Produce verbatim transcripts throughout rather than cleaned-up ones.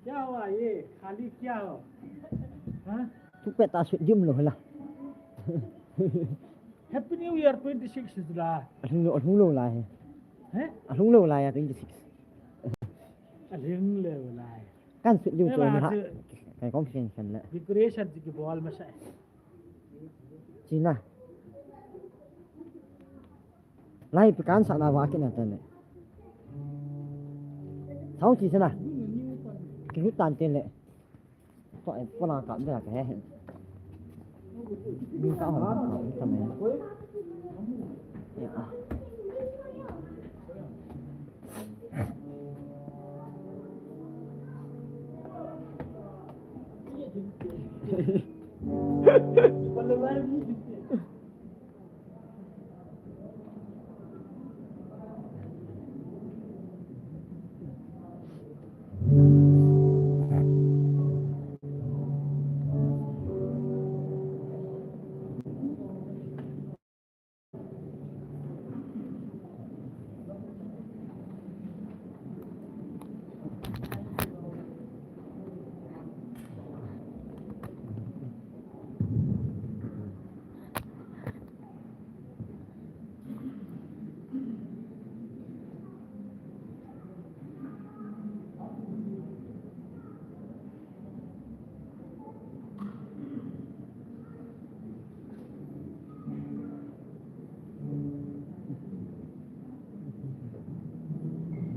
क्या हुआ ये? खाली क्या हो? हाँ? Tu pet ta sut jum lou la. Happy New Year twenty six la. Alhung lou, alhung lou la he. He? Alhung lou la ya twenty six. Alhung lou la he. Kan sut jum tu na ha. Kan kong chen chen le. Decoration ji ki bol ma sa. China. Lai pi kan sa na wa ki na ta ne. Sao chi sa na. Ki hu tan te le. To e po la ka de la ka he. Ni ka ho ka ta me. Ya.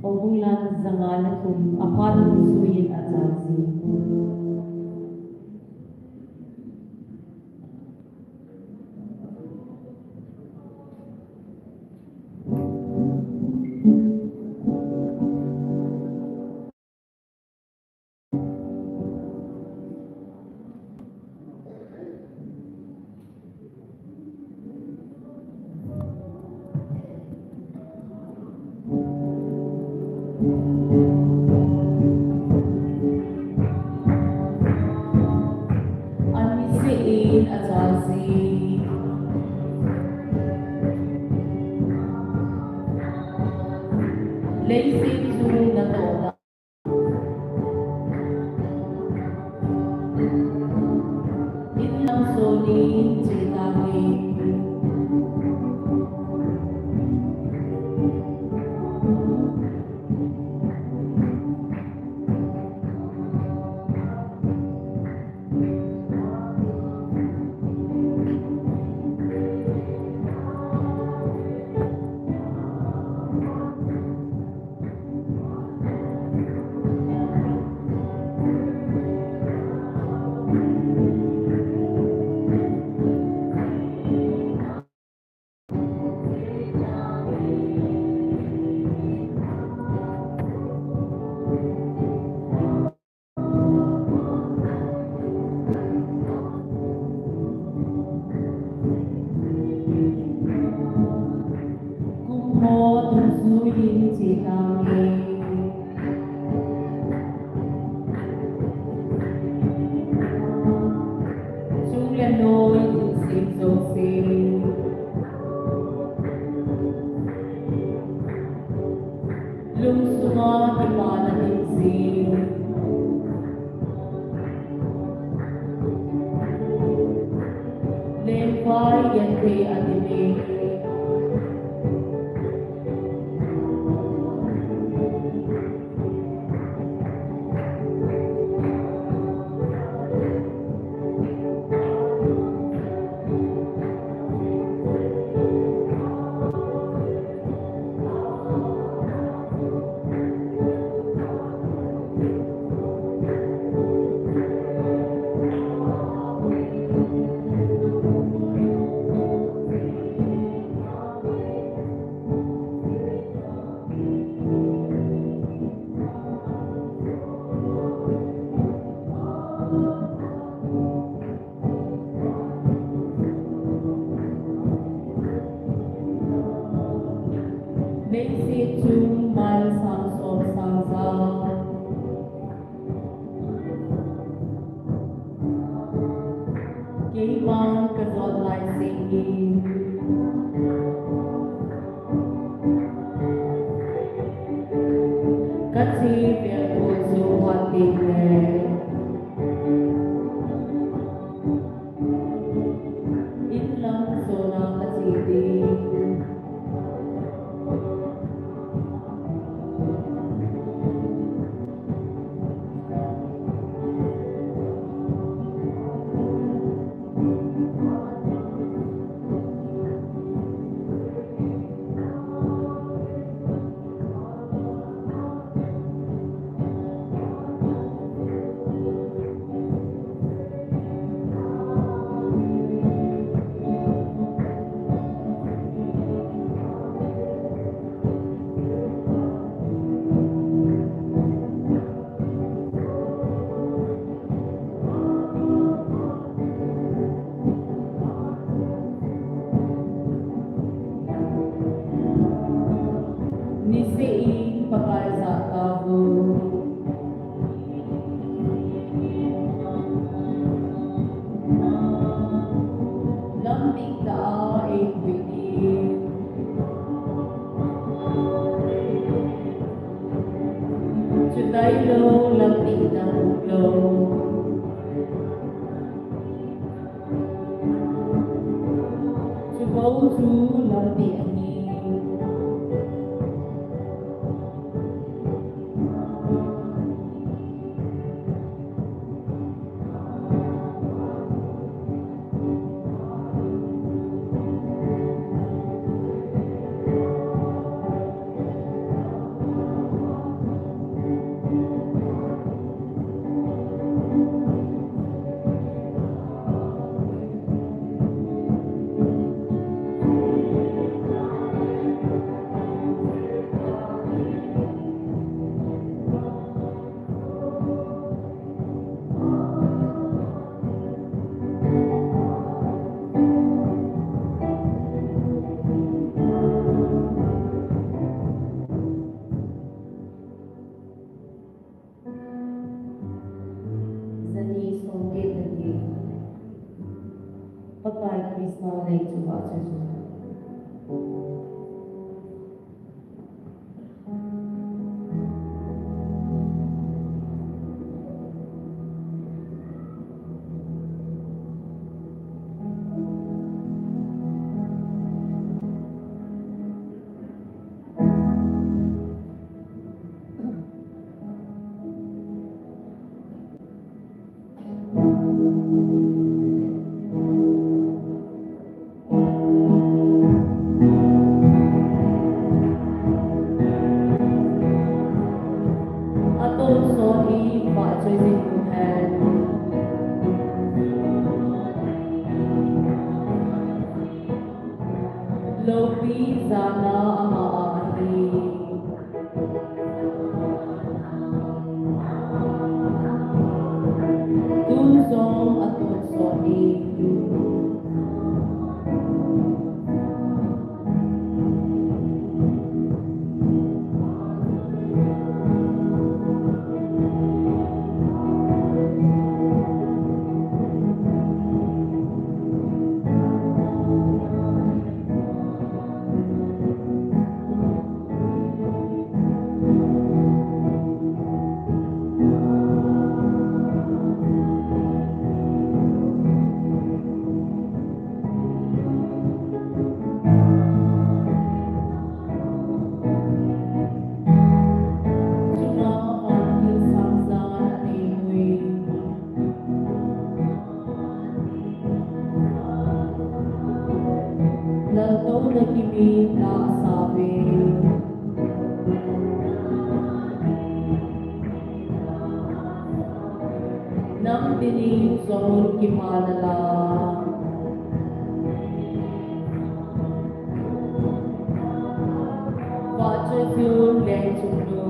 Houbung lang zanga le thum, aphat nungzuiyin achal jin. Anise in achal jin. Leiset chu natohna. In lam sonin che tange. Kum ho nungzuiyin che tange. Chung le noi insem jouse. Lungsunga kipana ding jin. Lengvai gente adime. Leiset chung mile sang som sang ja. Keivang kajot laiseh in. Kache vel u chu phat teng le. Lampi dang lo. Chu bou chu lampi ahi. Zani songket lagi. Pakai Krishna lei chu vahchoi chu. Atonsot in vahchoi jing uhen. Loupi jana ama a ahi. Tun jong atonsot in. Laltouna kimin la asave. Namtinin jong kipana la. Vahchoi chun leng chun nu.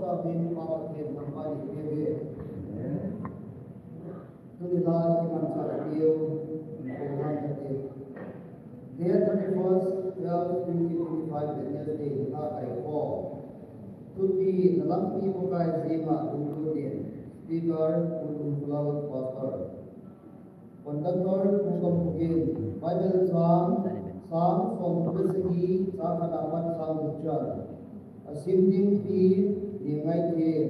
Amen. Papa, Pathen, Papa, ni, ni, ni. Tuni la iman cha la diu, ni ko la ka ti. Date thirty-first, twelve, twenty twenty-five, Wednesday, ni ta kai ko. Thupi, na lampi Pakai jeng a lunglut in. Speaker, Pu Lungpulal, Pastor. Conductor, Pu Kampukin, Bible chang, Psalm som le sagi, chang khat apat chang gup chan. Asim ding Pi Neingaithem.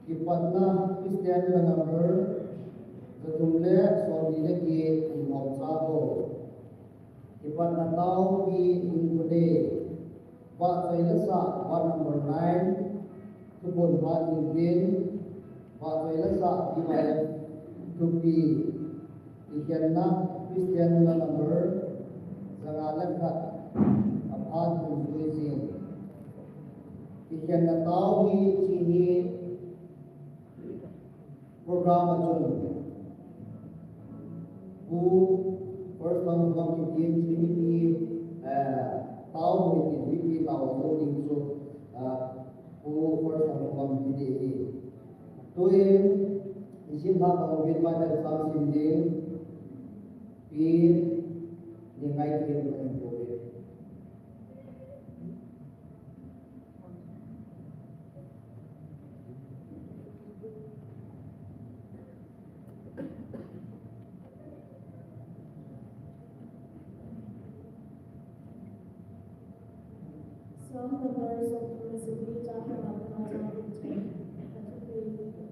Kipatna Christian ka number, jathum le somli le get, ihom cha bou. Kipatna Tao Pi Lungpule. Vahchoi le Sah, ward number nine, Thupon Pha Ningtin, Vahchoi le Sah, P Y F, Thupi, Kikhenna, Christian number, janga le khat, Aphan Thungjui Jing. Kikhenna tao hi, hiche hi, program a chun Pu First Thang Gam Kitin, Senior, eh, tao hoi tin, V P tao hoi tin chu, ah, Pu First Thang Gam Kitin hi. Tuin, isim tha tao bin mai ta sang sim ding, Pi Neingaithem ko. Psalm number som thum le sagi, chang khat a pat chang gup chan. Athupi,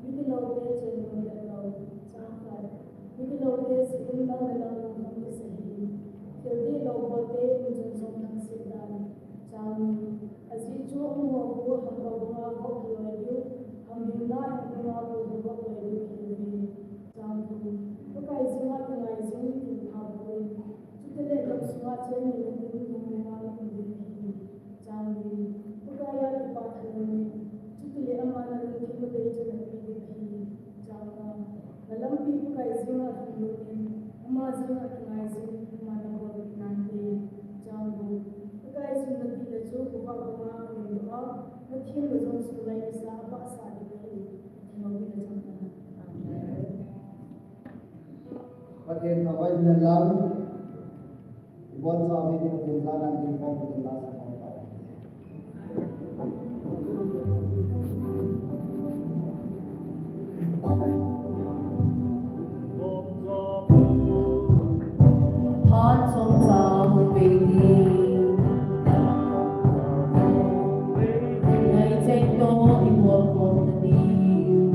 mipi loute chengdoh le lou, chang khat. Mipi loute, sikim dang le dang lungkham kisah in. Thil dihlou bolte in chun jong thangset tan. Chang ni, ajeh chu amaho khu hampa banga gop loi diu, hamhing la in banga khu gop loi diu ahiuve. Chang thum, Pakai jeng a kingai jing in thilpha bol in. Chutile gam sunga cheng in natin nung nunga naum ding ahi. Chang li, Pakai a kipah thalou in. Chutile aman nalungthim u tei chu napeh ding ahi. Chang nga, nalampi Pakai jeng a lhung lut in, ama jeng a kingai jing in, ama nabol lut nante. Chang gup, Pakai jeng natile chu, khovah banga naum ding a, nathem le jong sulai kisa, abahsah ding ahi. Pathen thangvah in umhen lang, ibon chauvin Pathen jana ding khom Pathen la sa khom tau. Phat chomcha hung pei ding. Ngaichat toh i bol khom na ding.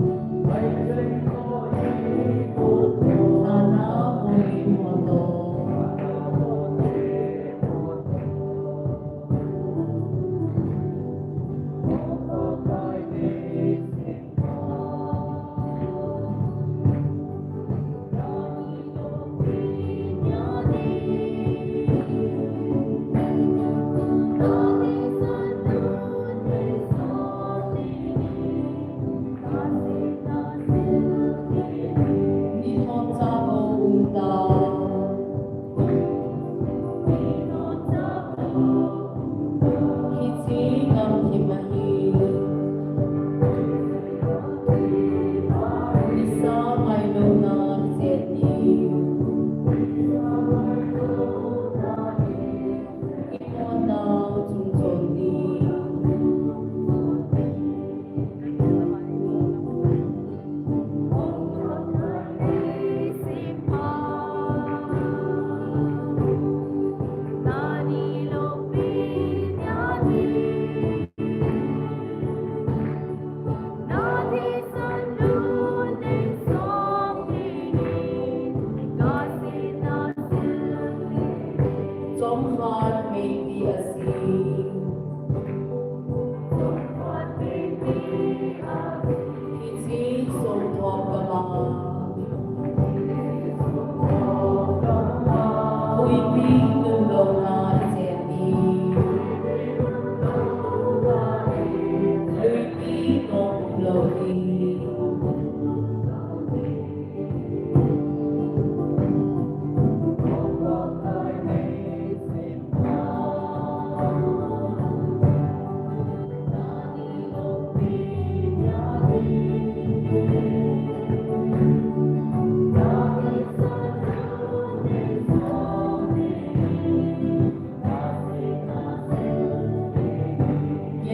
Thanau hoi i bol toh.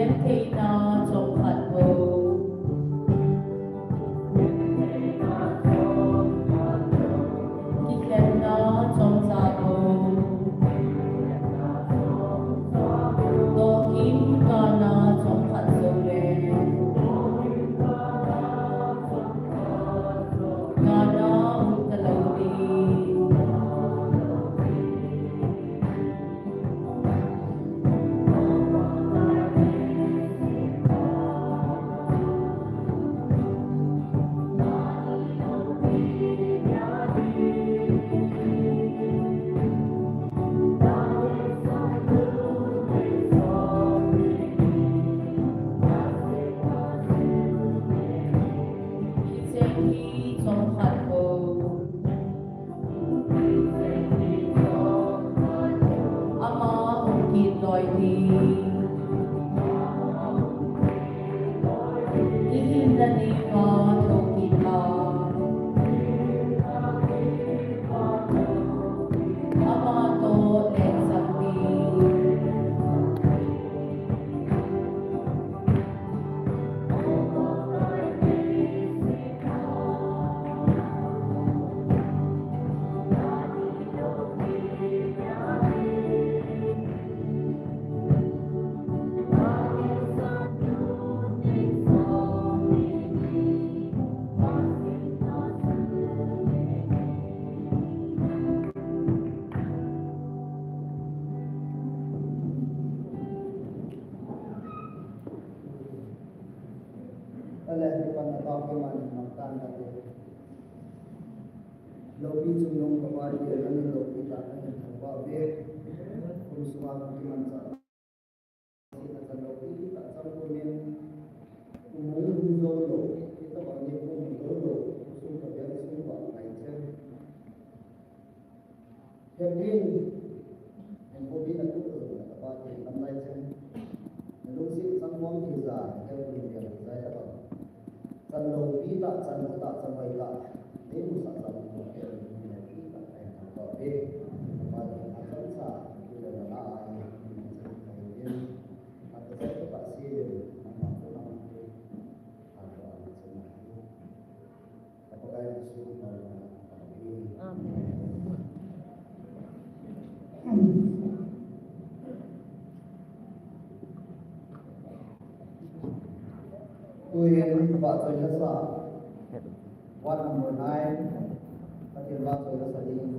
Gentheina chomkhat bou. Kikhenna chomcha bou. Tohkim kana chomkhat jou le. Kana um talou ding. Hiche hi chomkhat bou. Ama hung kit loi ding. Ihinna neiva thou kit a. Ama toh lengchat ding. Ale, kipan atah keiman mangtan kate. Loupi chungnung kapa hi, nang loupi tah kahin thangvah uve. Kum sunga kimanchah. Achan loupi tah chang kumin. Kum hung jou lou, hitobang ni kum hung jou lou. Kum sung kavel sung vang lai chen. Hepin, hepin khopi na tu ko na tapa ke nam lai chen. Na lungset chang mong ki ja, ke ko ni ya ja tapa. Chan loupi tah, chan ko tah, chan hoi tah. Nei musah chan ko ke ni ya pi tah kai na ko pe. Ma ke a chan sa, ku le na ai, ni chan kai ni. A ko sa ko pa si, ma ma ko na ma ko. A ko a chan na. Amen. Tuhin vahchoina sa, ward number nine, Pathen vahchoina sa ding.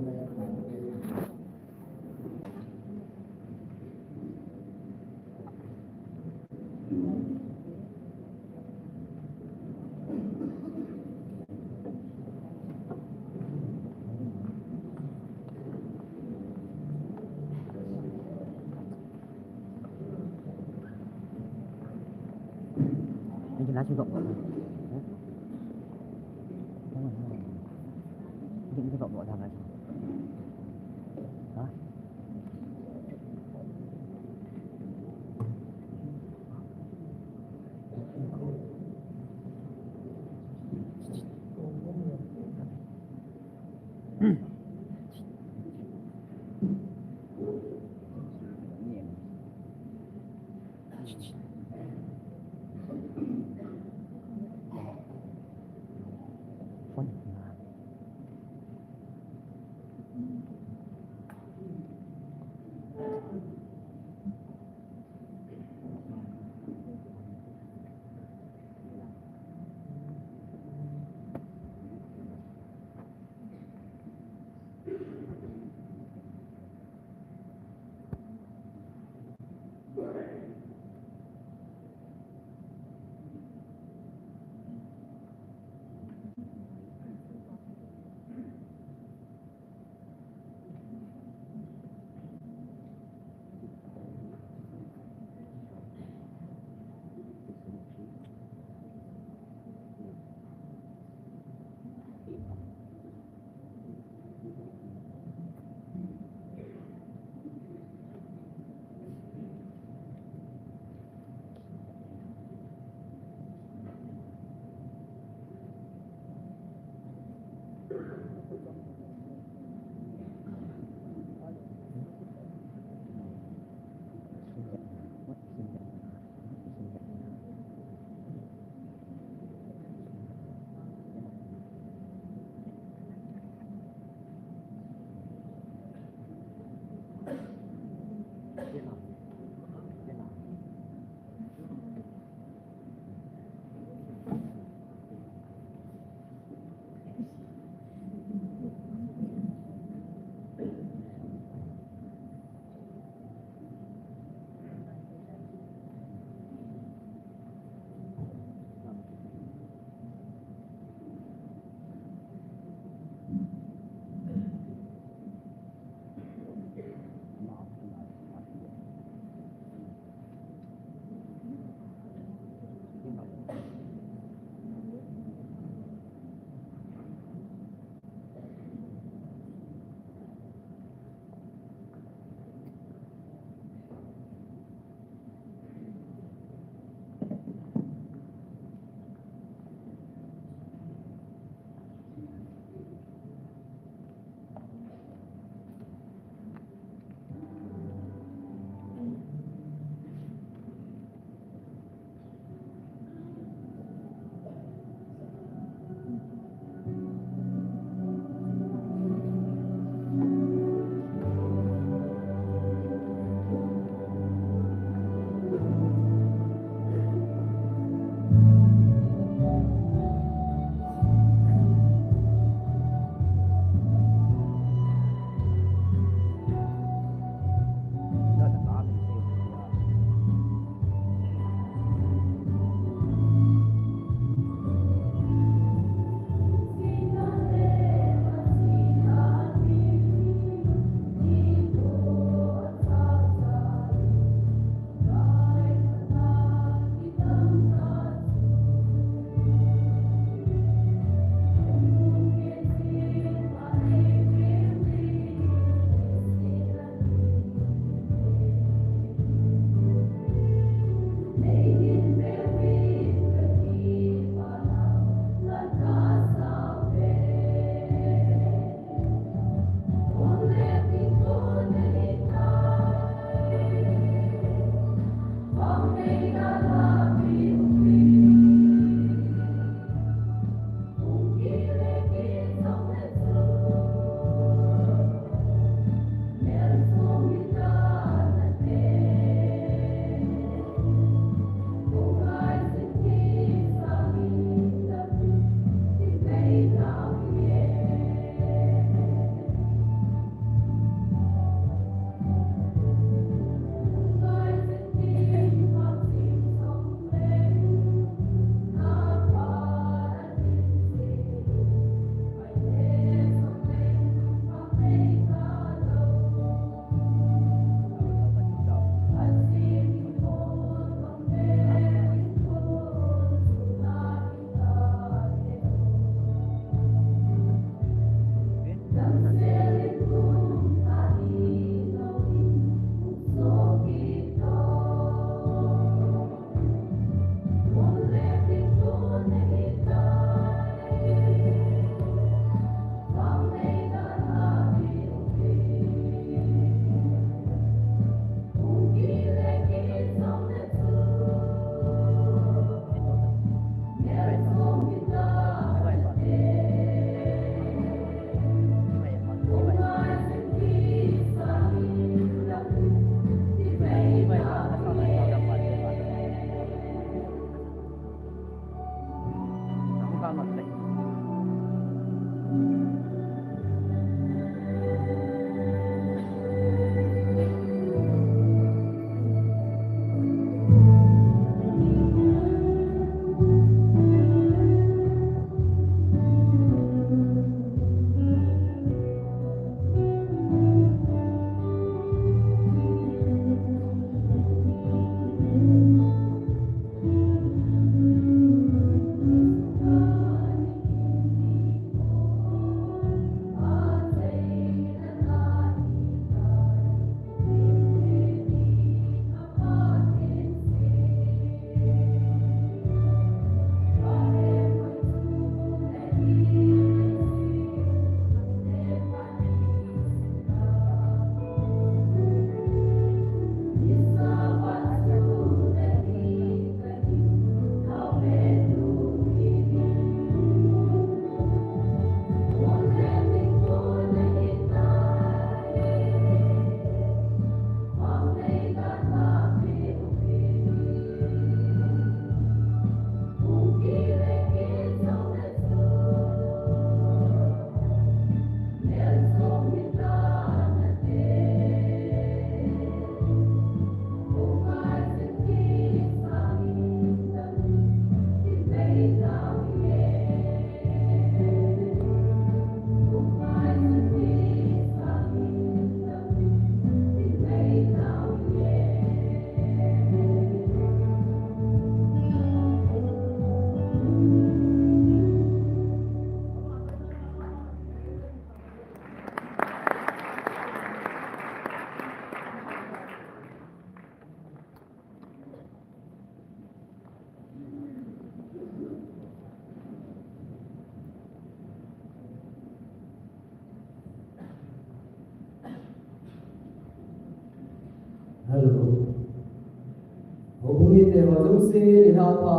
Houbung mite ho jouse, nilhah pha.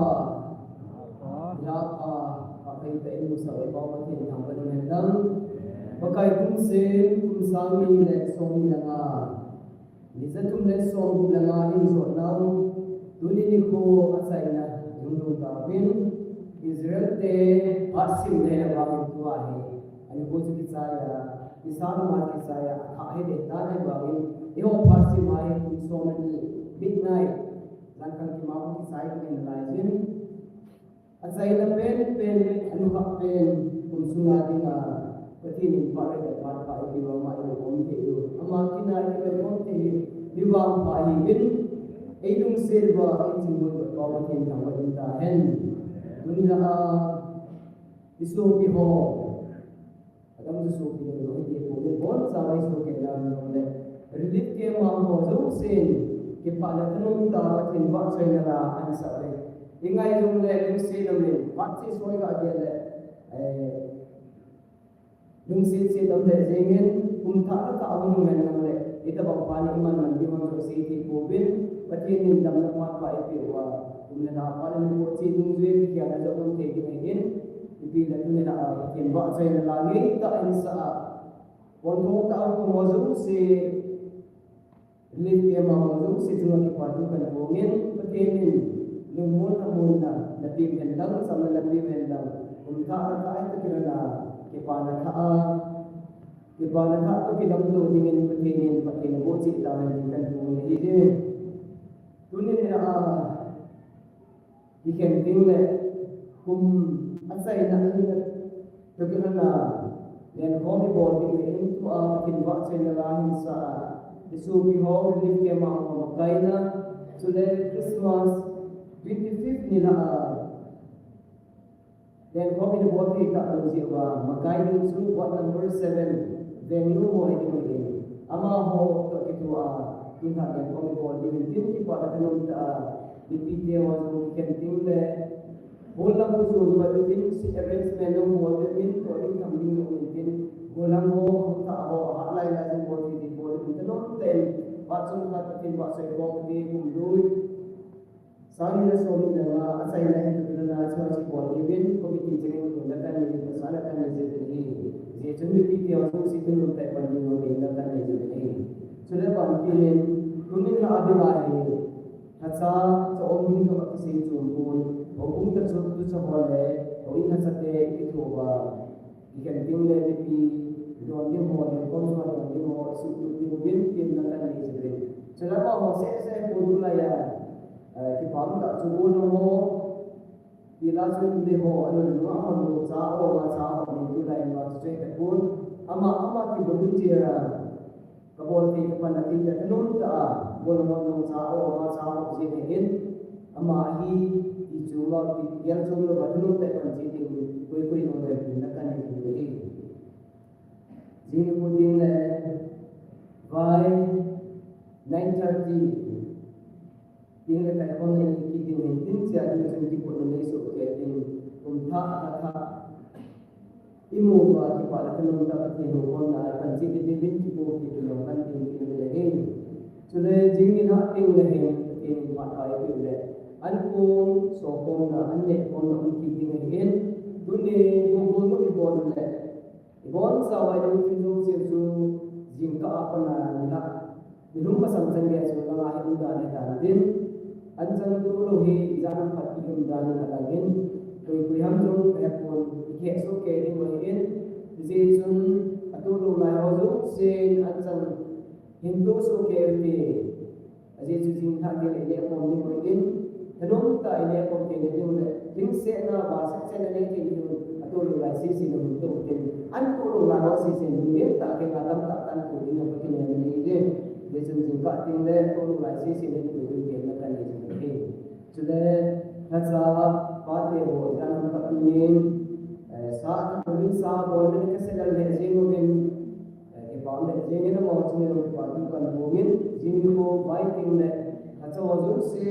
Nilhah pha, phatthei tah in musah u Pakai Pathen thangvah in umhen lang. Pakai kum sen, kum sang ni le som ni le nga. Ni ja thum le som gup le nga in jot nau. Tuni nikho achaina, hung lhung tauvin. Israel te phat sim le le vangin tua hi. Ani ho chu kichai a, kisa ma kichai a, athah hi le ta le vangin. Eiho phat sim a hi kum som ni, midnight. Jan khang kima kum kichai kum in lai jin. Achaina penpen, anukha pen, kum sunga dinga, Pathen in phat le phat pha eipeh uva ama eiho khom thei u. Ama kin a eiho khom thei hi, mi vangpha ahiuvin, eilungset uva, eichingmoi uva Pathen thangvah in umhen. Tuni la a, isopi ho. Adam chu sopi le lo hi ti pum in boncha mai sopi le lo le. Relief camp a ho jousen, kipah le thanom tah a Pathen vahchoina la ahin sah le. I ngai jong le lungset um in, phat chu soi ga gel le. Eh, lungset set um le jeng in, kum thah thah a hung lhung hen lang le. Itobang phat ni iman man ding ham jouse ti pum in, Pathen in damna phat pha eipeh uva. Kum le na phat le ni ho chu dungjui in, kikhel le jong um thei ding ahin. Ipi le tuni la a, Pathen vahchoina la ngeitah in sah a. Pontho tah a um ho jouse, relief camp a um ho jouse chunga kipathu kahin phong in, Pathen in lungmonna, monna napeh uhen lang, chamna napeh uhen lang. Kum thah thah a toh kilhon a, kipana thah a, kipana thah toh kidamdoh dingin Pathen in phatthei naboh cheh tauhen ti kahin phong in ahi. Tuni la a, Kikhen ding le, kum achaina ahina, toh kilhon a, lenkhom ibol ding le, in tua Pathen vahchoina la ahin sah a, isopi ho, relief camp a ho makaina, chule Christmas twenty-fifth ni la a, lenkhom ibol thei talou jeh uva, makai ding chu ward number seven, Vengnu ho hi ding ahi. Amaho toh kitoh a, tun khat lenkhom ibol ding in tin, kipah le thanom tah a, mipite ho jong kikhen ding le, hall lam u jong pa ding in, seat arrangement jong bol ding in, toh ding tham ding jong in tin, gollhang ho, hung tah ho, ahat lai lai jong bol ding, bol ding in, thanom tah in, phat chomkhat Pathen vahchoi khom te, kum lui. Sang ni le som ni le nga, achaina hi toh kilhon a chua chu bol ding in, committee chengin kum la kahin nei, pasal la kahin nei jing ding ahi. Hijeh chun mipite ho jouse thanom tah in pan ding in la kahin nei jing ding ahi. Chule ban kit in, tuni la a ding ahi. Lhacha, cha um ding toh kisei chom pon. Houbung toh chu, tucha ho le, houin lhacha te, kitoh uva. Kikhen ding le mipi don ding ho, lenkhom chunga don ding ho, suhlut ding uvin, tin la kahin nei jing ding. Chule amaho seh seh pon tulai a, eh, kipah tah chu gollhang ho, ti la chu in le ho, anun nunga ho, nungcha ho, amacha ho, min tulai in ma chu choi ta pon. Ama, ama ki volunteer a, Kabol thei kapan atin le thanom tah a, bol ho nungcha ho, amacha ho jeh ahin, ama hi, ti chu ma, ti gel chom louva thanom tah a pan jeh ding, koi koi jong le tin la kahin nei ding ahi. Jing nikho ding le, vai, nine thirty. Tin le kai khom nei kit ding ahin tin, chea ding chun kipana nei soh kei tin, kum thah, lha thah. Imu uva kipah le thanom tah a Pathen houkhomna a pan jing ding in kipu kit ding jong kahin tin kit ding ahi. Chule jing nilhah teng le hin Pathen in phat pha eipeh u le, ankong sokhomna, anneh khomna um kit ding ahin. Tuni Google Meet ibol le, ibonchauva i lungthim jouse chu jingkah a pat a nilhah Nilhum masang chan gei a chu langa hi umdan ahitan tin, anchang tohlou hi ijat ham khat i umdan in alang in, koi koi ham jong kahepon, ikeh soh kei ding u ahin, hijeh chun atohlou lai ho jousen anchang hin toh soh kei ute, ajeh chu jing lhah teng le ineh khom ding u ahin, Thanom tah a ineh khom thei ding le, lungsetna, vahsetna nei thei ding, atohlou lai sese in hin toh ute. Atohlou lai ho sese in lunglen tah a kei nga tamtah tan toh ding, Pathen in nei ding. Hijeh chun jingkah teng le, atohlou lai sese in hin toh ding, ken na kan nei ding. Chule, lhacha, pate ho, ijat ham khat tunin, eh, sa, tunin sa, bol le ka se le le jing uvin, Eh, kipah le jing in amaho chunga jong kipathu kahin phong in, jing nikho vai teng le, lhacha ho jouse,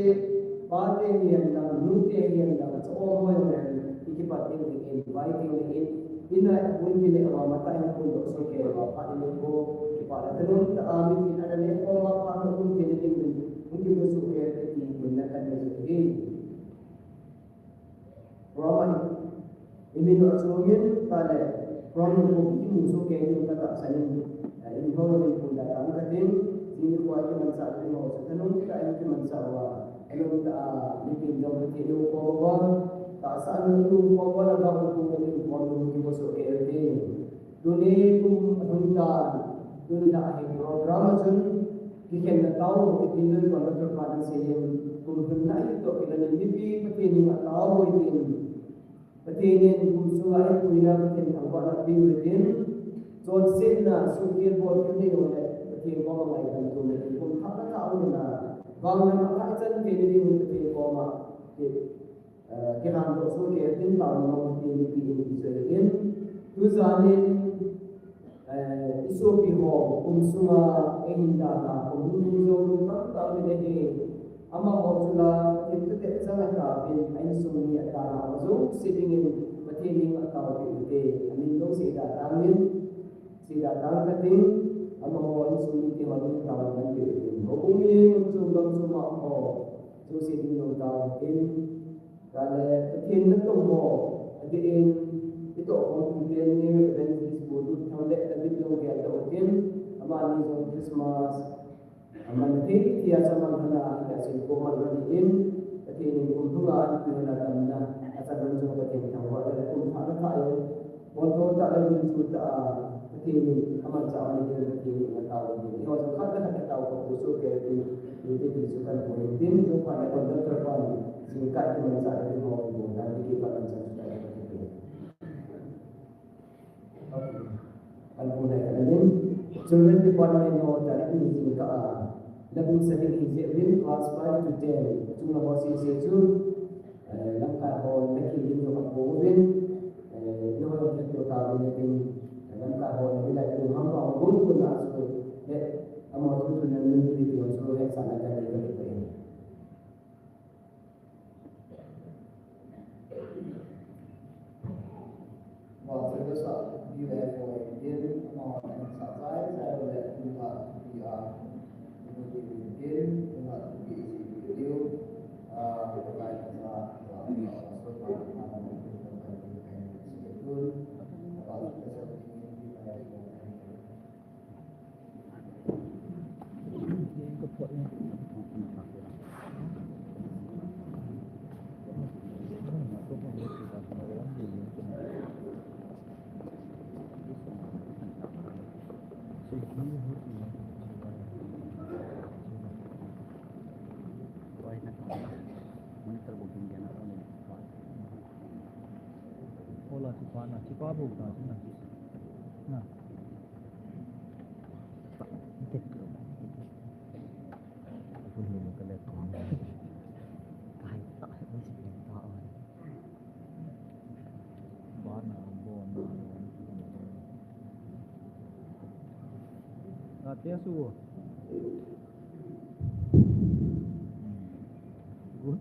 pate hihen lang, nute hihen lang, cha ho jong le, i kipat ding ding in, vai teng le in, in a hung kile uva, matah in hung doh soh kei uva, phat in nikho, kipah le thanom tah a, mipi in ana neh khom uva, phat hung kile ding in, hung kimu soh kei ute tin, na kan Min a chungin tale, program ko ki mu so ke ni ka ta sanin, eh, in ho ni ko da tang ka tin, ni ko ai ki man sa ni ho sa ta nung ka ai ki man sa wa, ai nung ta, ah, ni tin dong ka tin ko wa, ta sa ni ko wa la ga ko ko ni ko ni ko so ke ni. Tuni kum hung ta, tuni la hi program a chun, kikhenna tao, kitin dun ko na tur pa na se yin, kum hung na hi to ki la ni ni pi, pa tin ni ma tao, i tin. Pathen in kum sunga eipuina Pathen thangvahna peuve tin, chonsetna sukil bol kit nei jongle Pathen koma ngaidam tum le kum thah thah umna, vang lam a thah chan thei le ding Pathen koma ki, eh, kihan doh soh kei tin, taona Pathen in pi in kisei tin, tujan in Eh, i sopi ho, kum sunga, eihin dalha, kum hung ding jou tamtah um in ahi. Amaho chu la, Pathen tute chang a tauvin, a insung mi a dalha ho jouse dingin, Pathen in a taopeh ute, amin jouse da tangin, sei da tang kating, amaho insung mite ho ding taona kape ute. Houbung mi, mun chom gam chom a ho, jouse ding jong taopeh in, Tale, Pathen natong ho, adeh in, itoh khom kiten ni, Evangelist Pu Lut Thang le David Longel toh tin, amani jong Christmas, aman thei thei a samang hana, asin ko man ron in, Pathen in kum thum a an pi hana damna, asan ron jong Pathen thangvah le kum thah le thah jong, Bol thou tah le ding chu tah a, Pathen in aman cha a ni ding Pathen in a tao ding. Eiho jong khat le khat a tao ko pu so ke tin, ni te tin su kan ko ni tin, jong pa le kon dam tra pan, jing kai tin man cha le ding ho, bol dan ding ki pa man cha su kai tin. Kan ko le kan ding. Children Department ho ta ni jing ka a, na bung sa ding hi je win class five to ten, chung na ho si se chu, Eh, lamkai ho, na kin ding jong apo uvin, eh, na hoi khet to ta uvin tin, eh, lamkai ho, na hilai kum ham pa gun gun na su, eh, amaho thu thu na nun thu thu su, eh, sa na ka ni ka ni ka ni. Wa, sa ka sa, ni le ko, ni le, amaho, sa sa, sa le, ni ka, ni a, ni ka, ni ka, ni ka, ni ka, Ola, si pa na, si pa bu ta, si na. Na. Good.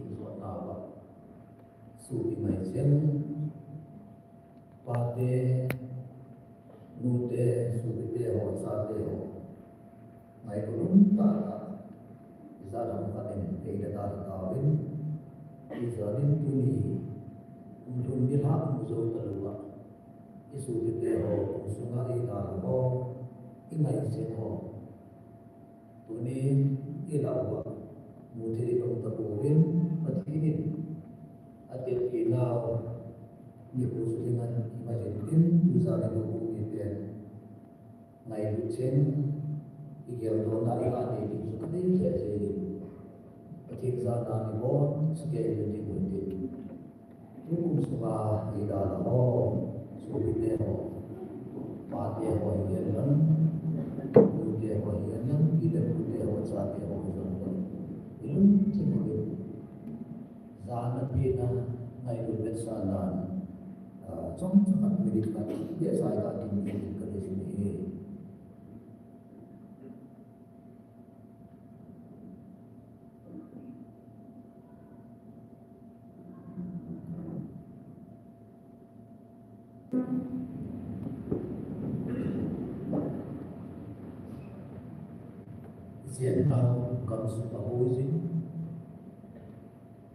kikhin jotna uva, sopi ngai cheng, pate, nute, sopite ho, chate ho, ngailutna tah a, ijat ham khat in eina dalha tauvin, ijat in tuni, kum thum nilhah kum jou talouva, isopite ho kum sunga eidalha ho, ingai cheng ho, tuni ilah uva, mu thei in um tapouvin, Pathen in atepinau nikho chu dinga imatin, tujan in houbung miten ngailut cheng, igeldohna ilah ding chu kanei lheh jengin, Pathen jana nibonchauva ilut ding uvin tin. Tukum sunga eidalha ho, sopite ho, pate ho hihen lang, nute ho hihen lang, pi le pute ho, chate ho hihen lang, ilungthim uvin, jana pehna, ngailut vetsahnan, ah, chomcha khat minute khat, behseh a ding ding kanei jing e. Ijat ham gamsung a hoi jing,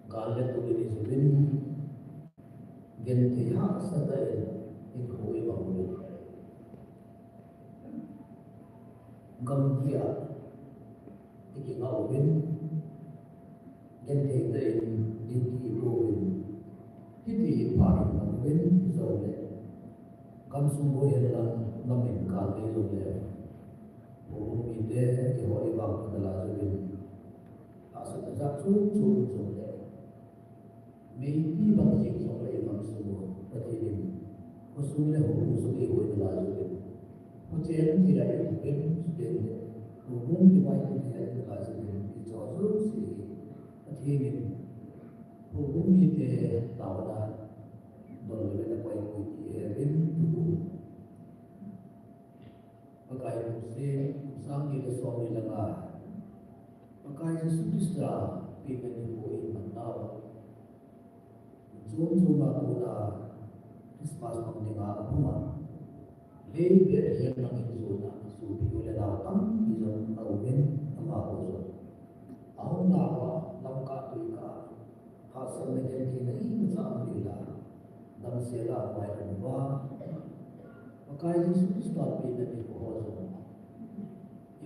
gal le tol in ijui uvin, genthei hahsatah in hinkho imang uvin. Gamgi a ikingah uvin, genthei tah in duty ipo uvin, hiti hi phat imang uvin, hijongle gamsung hoi hen lang, nam in gal nei jongle, houbung mite, eiho ivang phatah a jui uvin, hahsatna jat chom chom jongle, meipi bang jeng jongle igamsung u Pathen in khosung le houbung sung eihoina lai jeh in, khochen thei a eihuhhing, chuteng le houbung kivaipoh thei a eihuhhing lai jeh in, hiche jouse hi Pathen in houbung mite taona don le vena koipui ti ahin, tukum Pakai lungset, kum sang ni le som ni le nga, Pakai Jesu Christa penna nikho iman nau, chom chom a kona Christmas mang dinga ahung a, lei Bethlehem lang in jona, sopi u le nao tampi jong aum in, amaho jong ahung nauva, lamkah tuikah a, hahsatna gentheina imacha aum lou a, damsel a vailhun uva, Pakai Jesu Christa penna nikho ho jong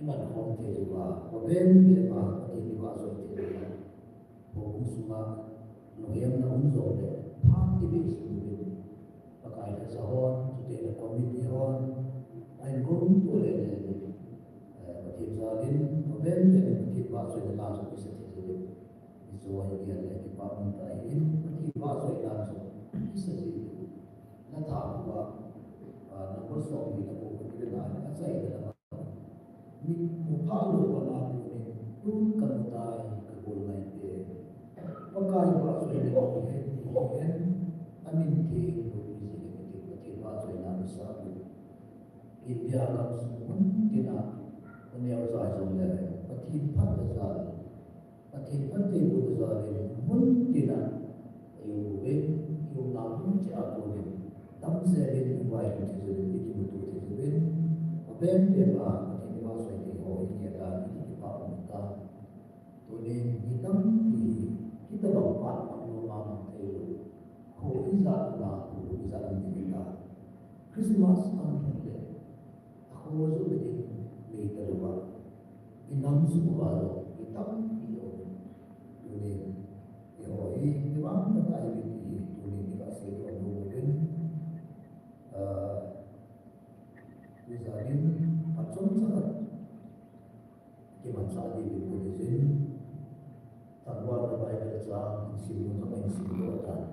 iman khom thei uva, Pathen, Pathen a Pathen ivahchoi thei uva, houbung sunga lunghetna um jongle, phat kibei sung uvin, Pakai lhacha hon, chuteng le committee hon, ahin gongto lele uvin, eh, Pathen jal in, Pathen, Pathen vahchoina la jong isa thei uvin. Hiche hi gel le kipa um tah ahin, Pathen vahchoina jong isa thei uvin. Natha uva, ah, number som ni le ko ko ni le na, achaina lama. Mimu phalou banga konin, tun kamu tai, kagol ngai te. Pakai vahchoina bang hen, hen, amin theng, lou mi ji le mi theng, Pathen vahchoina isa uvin. India gamsung mun tina, aneo jai jongle, Pathen phatna jal, Pathen phattheibohna jal in mun tina, eium uve, eiumna mun cheh a konin, dam Seh in invite thei jeh in, ikimuto thei jeh in, aben pen a Pathen ivahchoi thei ho hi adan in kipah um ta. Tunin mi tampi hi, hitabang phat mang lou, mang thei lou, kho ijat na, kho ijat na ding ta. Christmas aum leh, akho joh ding nei talou va, inam sung uva jong mi tampi um. Tunin, eiho hi, mi vang khat ahi ti hi, tunin iga seidoh nom uvin. Ah, tujan in, phat chomcha khat kimanchah diuvin kadeisah in, tangvalna Bible chang, isim nom chang, isim nom chang.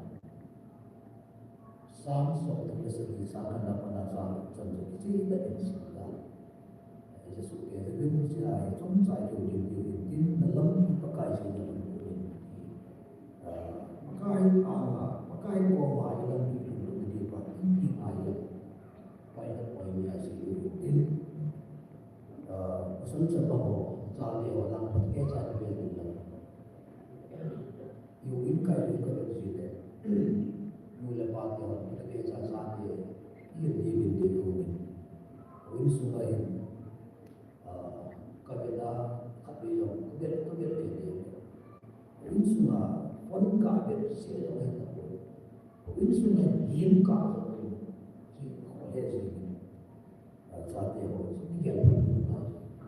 Psalm som thum le sagi, chang khatna a pat a chang, chang chu kicheh tah in sim ta. Jesu Christa vin sia, chomcha keu diu diu in tin, nalampi Pakai jeng a lunglut in. Ah, Pakai a, Pakai koma ilampi lunglut diu pa, ipi ngai a. Pai na pai ni a si diu in tin. Ah, pasal chapang ho, chate ho, lang pat ke chate pe diu lang. Yu in kai yu ka vet ji le. Nu le pa te ho, ta ke cha cha te, yu ni vin te yu ni. Yu in sunga in, ah, ka vet a, ka vet jong, ka vet, ka vet te te. Yu in sunga, phone ka vet se jong he ta ko. Yu in sunga, game ka vet ko. Ji ko he ji. Chate ho, i gel phat phat ta.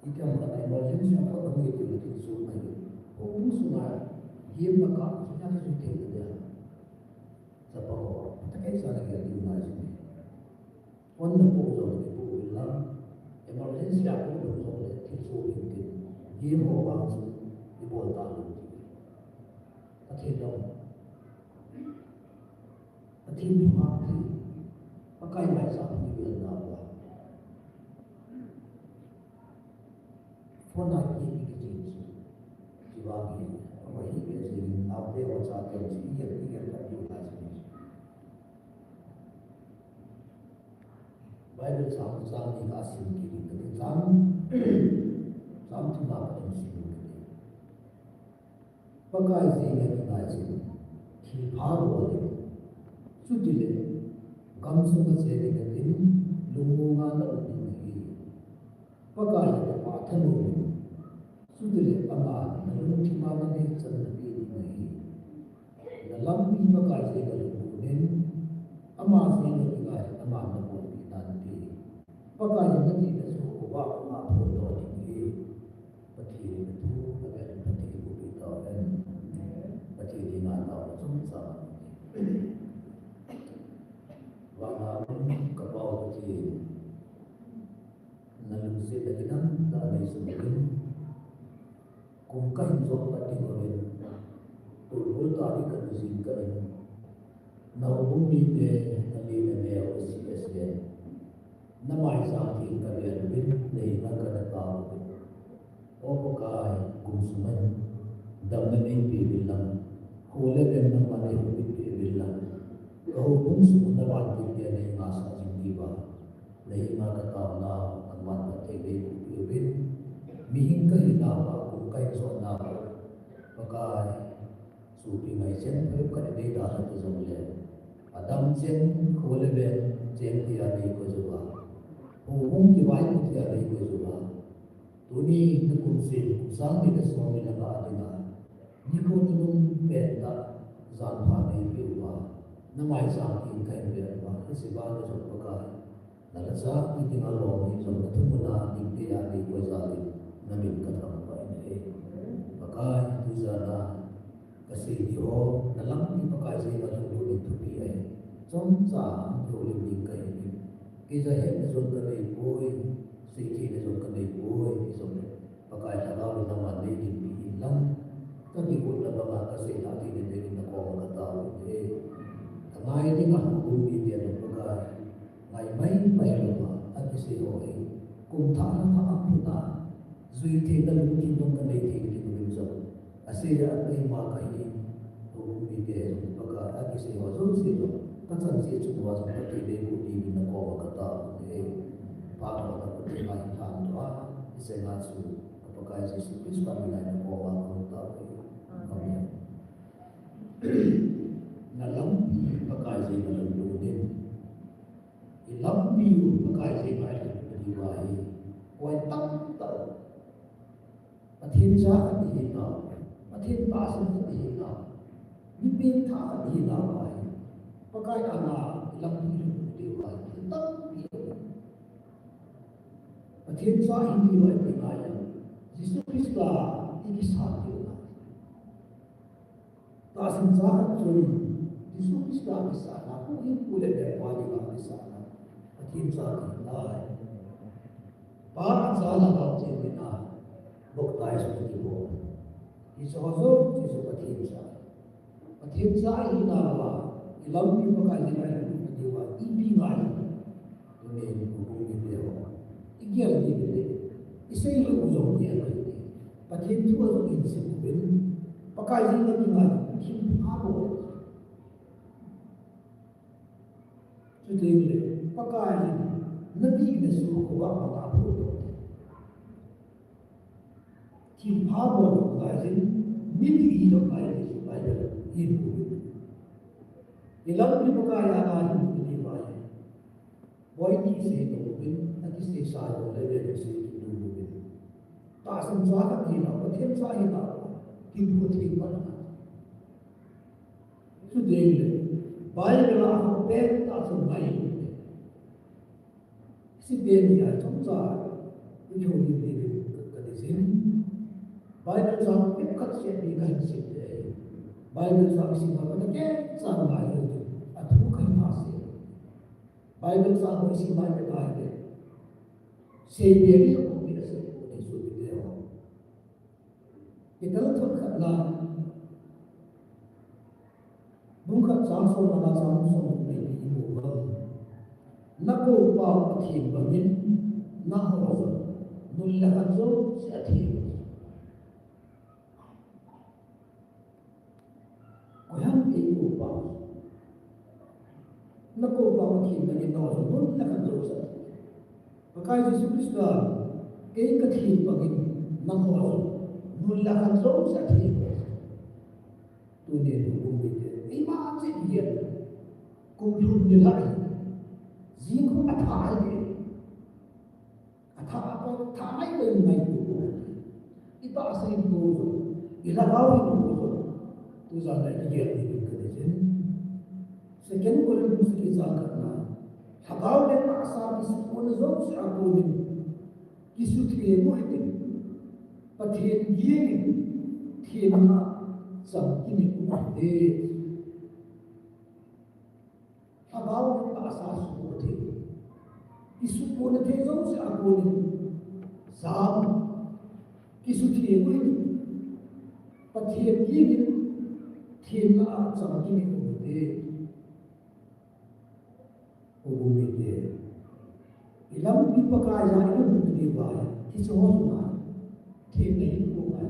Ipi ham khat a emergency a phat a hung i ti le thilsoh ahi. Houbung sunga game na kap, suna kisui thei ta dia. Chapa ho, ta kei sa na gel diu ngai sini. Phone na po jong le po uvin lang. Emergency a po jong le thilsoh uvin tin. Game ho vang chu i bol ta lou ti. Pathen jong. Pathen thu hah thei, Pakai maicham thu i vel nau a. Phone a ki, ki, ki, ki, ki vang hi, ama hi, ki, ki, naote ho chate ho, ki, ki, ki, ki, ki, ki, ki, Bible chang, chang ni ka sim ki, ki, ki, chang, chang thum a ka sim ki, ki. Pakai jeng a kingai jing, thilpha bol in. Chutile, gamsunga che ding atin, lungmong a na um ding ahi. Pakai na pha thanom in. Chutile, ama na lungthim a na neichan na pe ding ahi. Na lampi Pakai jeng a lungmong in, ama jeng a kingai, ama na bolpi nante. Pakai in na ti na chu, khovah a phondoh ding ahi. Pathen in thu, Pathen in Pathen in thu ape tahen. Pathen in na tao na chomcha. Vana um ka Pa u Pathen. Na lungsetna kinamtah neisun in. Kum kahin jot pat ding uvin. Tulbul tah ding kahin jing kahin. Na houbung mite, na mi na neo, C S N. Na maicham theng kavel uvin, na henga kana tao uvin. O Pakai, kum sung in damna neipe uvin lang, kho le veng nangman neihoupi uvin lang, ka houbung sung na vantil te nei ngaisah jing diuva, na henga ka taonau, nangman phatthei neiboh uvin. Mihem kahinau a, kum kahin jotnau a, Pakai, sopi ngai chen phabep khat in nei dalha ta jongle, adam chen, kho le veng chen tia nei koi jou a, houbung kivaipo tia nei koi jou a, tuni na kum seh, kum sang ni le som ni le nga dinga, nikho nunung pentah, jan pha neipeh uva, na maicham theng kahin vet uva, hiche bana jong Pakai, na lhacha ipi dinga lom hi jong na thumuna dingte a nei koi jal in, na min ka thangvah in ahi. Pakai, tujan a kasei diu ho, na lampi Pakai jeng a lunglut in thupi ahi. Chomcha hung kihoulim ding kahi in. Kei jong hetna jong kanei poi, seitheina jong kanei poi, hijongle Pakai Lhagao in nangman nei dinpi in lang, ka kigotna banga kasei lhah theina dingin na koma ka tao uve. Ka ngai dinga houbung mite jong Pakai, ngai mai mai louva, akisei ho hi, kum thah lha thah a khut a, jui theina lungthim jong kanei thei ding uvin jong, asei le apeima kahin, houbung mite jong Pakai, akisei ho jouse jong, ka chan cheh chung uva jong Pathen in eiboh diuvin na koma ka tao uve. Phat ho na Pathen in eihin lhandoh a, hiche nga chu, ka Pakai Jesu Christa min a na koma kahung tao uve. Amen. Na lampi Pakai jeng a lunglut in, i lampi u Pakai jeng a i lunglut diu ahi. Koi tamtah Pathen cha khat ihi nau, Pathen tahsan khat ihi nau, mi pengthah khat ihi nau ahi. Pakai anga i lampi i lunglut diu ahi. Tampi Pathen cha i hi diu ahi, Pakai a. Jesu Christa i kisan diu ahi. Tahsan cha khat chun Jesu Christa kisan a, huhhingpu le meipa dinga kisan a, Pathen cha kihi tai. Pa a cha Lhagao Theng min a baptize kibol. Hiche ho jouse chu Pathen cha. Pathen cha ihi nauva, i lampi Pakai jeng a i lunglut diu a, ipi ngai. Tuni in houbung mite ho, i gel diu le, i seilut u jong gel diu le, Pathen thu a jong i sim uvin, Pakai jeng a kingai thilpha bol. Chuteng le, Pakai in na dih na suh khovah a na phu lo. Thilpha bol ngai jin, mi dih hilou ngai jin, Bible in bol. I lampi Pakai a na hin bol ngai. Boi ti sei uvin, akisei sa jong le ve sei uvin. Tahsan cha khat ihi nau, Pathen cha ihi nau, kipu thei pa na. Chuteng le, Bible a hung pen tahsan ngai. Hiche pen hi a chomcha i kiho ding ding ka, ka deisah in. Bible chang phabep khat seh ding ka hin sim te. Bible chang sim a ka na ke chang ngai lo. A thu ka hin ha se. Bible chang ho i sim ngai te ngai te. Sei be ri ko ni sei ko ni su ni te ho. Peter thot khatna, bung khat chang som le nga, chang som le li i mu uva. Na koupa u Pathen bangin, nangho jong, mun le khan jouse a them. Koi ham kei koupa? Na koupa Pathen bangin nangho jong mun le khan jouse a them. Pakai Jesu Christa, kei ka them bangin nangho jong mun le khan jouse a them. Tuni in houbung mite, eima cheh gel, kum thum ni lai, jing khu a tha ahi. A tha a pa, tha mai mai mai tu. I tahsa in tu jo, i lhagao in tu jo. Tu jan a i gel ding ka deisah in. Second Corinthians kichang khatna, lhagao le tahsa kisukona jouse a konin, kisuthem u hitin, Pathen gingin, themna a chang kimin u hite. Lhagao le tahsa sukona thei, kisukona thei jouse a konin, jam, kisuthem u hitin, Pathen gingin, themna a chang kimin u hite. Houbung mite, i lampi Pakai jeng a i lunglut diu ahi, hiche ho chunga, themna hi ko ngai.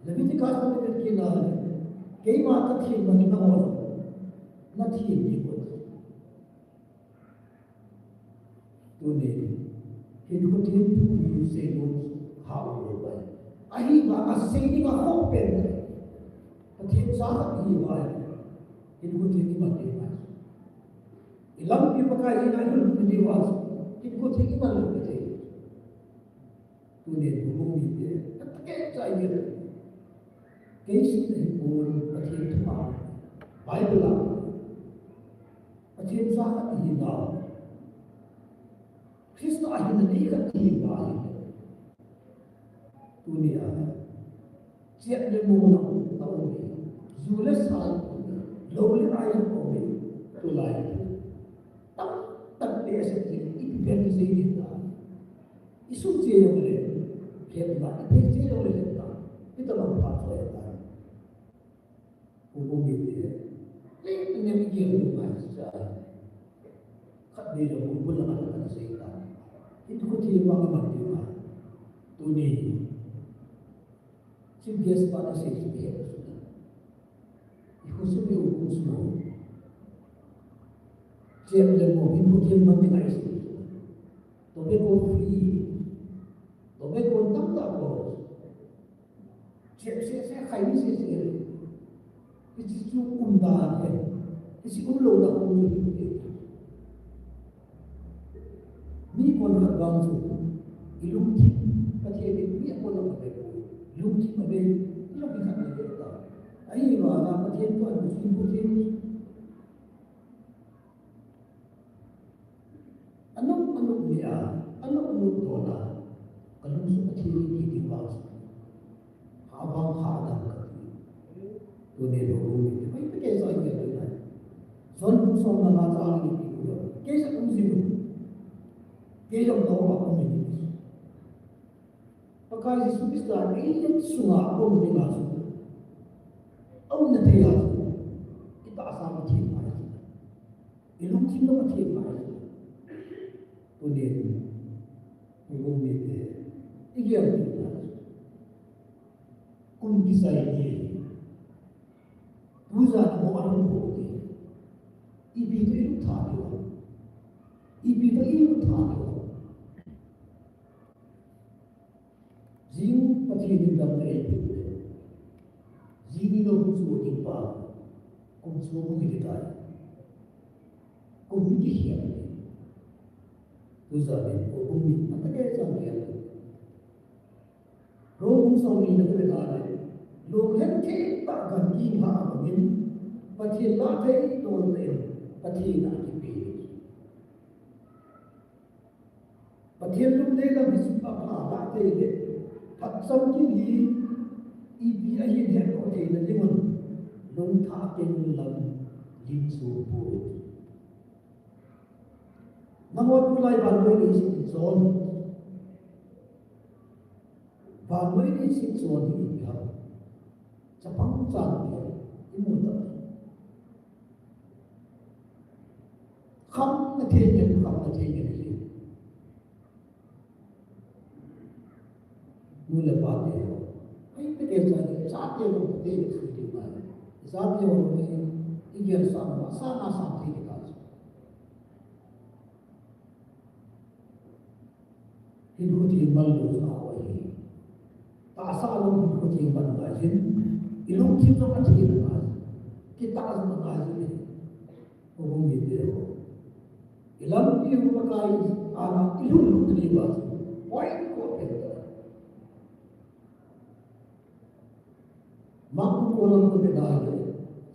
Leviticus bung ni vet kit na, keima ka them bangin nangho jong na them ding ahi. Tuni, hinkho theng thu hi seinom hah lou pai. Ahivanga sei ding a khoh pen, Pathen cha khat ihi uva, hinkho theng i man ding ahi. I lampi Pakai jeng a i lunglut diu ahi, hinkho theng i man lou pai. Tuni in houbung mite, ka kei chai nge. Kei seinom hi pon, Pathen thu a, Bible a, Pathen cha khat ihi nau, Christa a hinna nei khat ihi nau ahi. Tuni a, chep le mo na um e, ju le sa um e, lou le ai um e, tulai. Tam, tam te se ti, i pen se ni ta. I sum che jong le, phetna, i phet che jong le, phetna. Hita lang pha choi ta. Houbung mite, le, ne mi gel lu ma cha. Khat ni jong houbung lang a sei ta. Hinkho theng bang a man ding ahi. Tuni. Chief guest pa na sei chu he. I khosung, i khosung. Chep le mo, hinkho theng man ding ahi sei. Tobacco free. Tobacco tamtah bol. Chep sese, khai ni sese. Hiche chu umdan ahi. Hiche umlouna um chu hi. Mi konkhat vang chu, i lungthim, Pathen in mi a konkhat a vei, lungthim a vei, lungthim khat a vei ta. Ahivanga Pathen thu a lungthim, Pathen Anop, anop nia, anop, anop dona. Kalung sung Pathen in kiti vang sung. Ha vang ha dang kati. Tuni lo lo ni. Mai pe ke sa ni lo na. John bung som le nga chang ni ti lo. Ke sa um jing. Ke jong to ma um ni. Pakai Jesu Christa eilet sunga um ni nga sung. Aumna thei a sung. Itahsa Pathen mai. I lungthim jong Pathen mai. Tunin, houbung mite, i gel ding na. Kum kisai ni. Tujan mo a hung bol ni. Ipi toh i lungthim diu. Ipi toh i lungthim diu. Jing Pathen in damna eipeh u le. Jing ni lou chu ding pa. Kum chu hung hi tai. Kum hi kikhel ni. Tujan in kum hi na ka de chang ya. Rom bung som ni na ka de ta le. Lunghem thei tah a gamgi ha a bangin. Pathen lah thei tol te. Pathen a kipe. Pathen lungdei lam hi sum a pha lah thei le, phat chamkim hi ipi ahi hetdoh theina dingun, lungthah keng lam lim chu pui. Nangho tulai vannoi leiset chon, vannoi leiset chon hi ipi ham? Chapang chan hi imu ta. Khamna thei ngen, khamna thei ngen hi. Nu le pa te ho. Ai, te ke cha te, cha te ho, te ke su ti ma. Cha te ho, i gel sa ma, sa na sa thei ta. Hinkho theng man lou chu ahi. Tahsa lou hinkho theng man ngai jin. I lungthim jong atheng ngai. Kitah jong ngai jin. Houbung mite ho. I lampi hu Pakai a na i lhun lhun thei uva chu. Poi ko pen ta. Mark bung ko lang ko pe da le,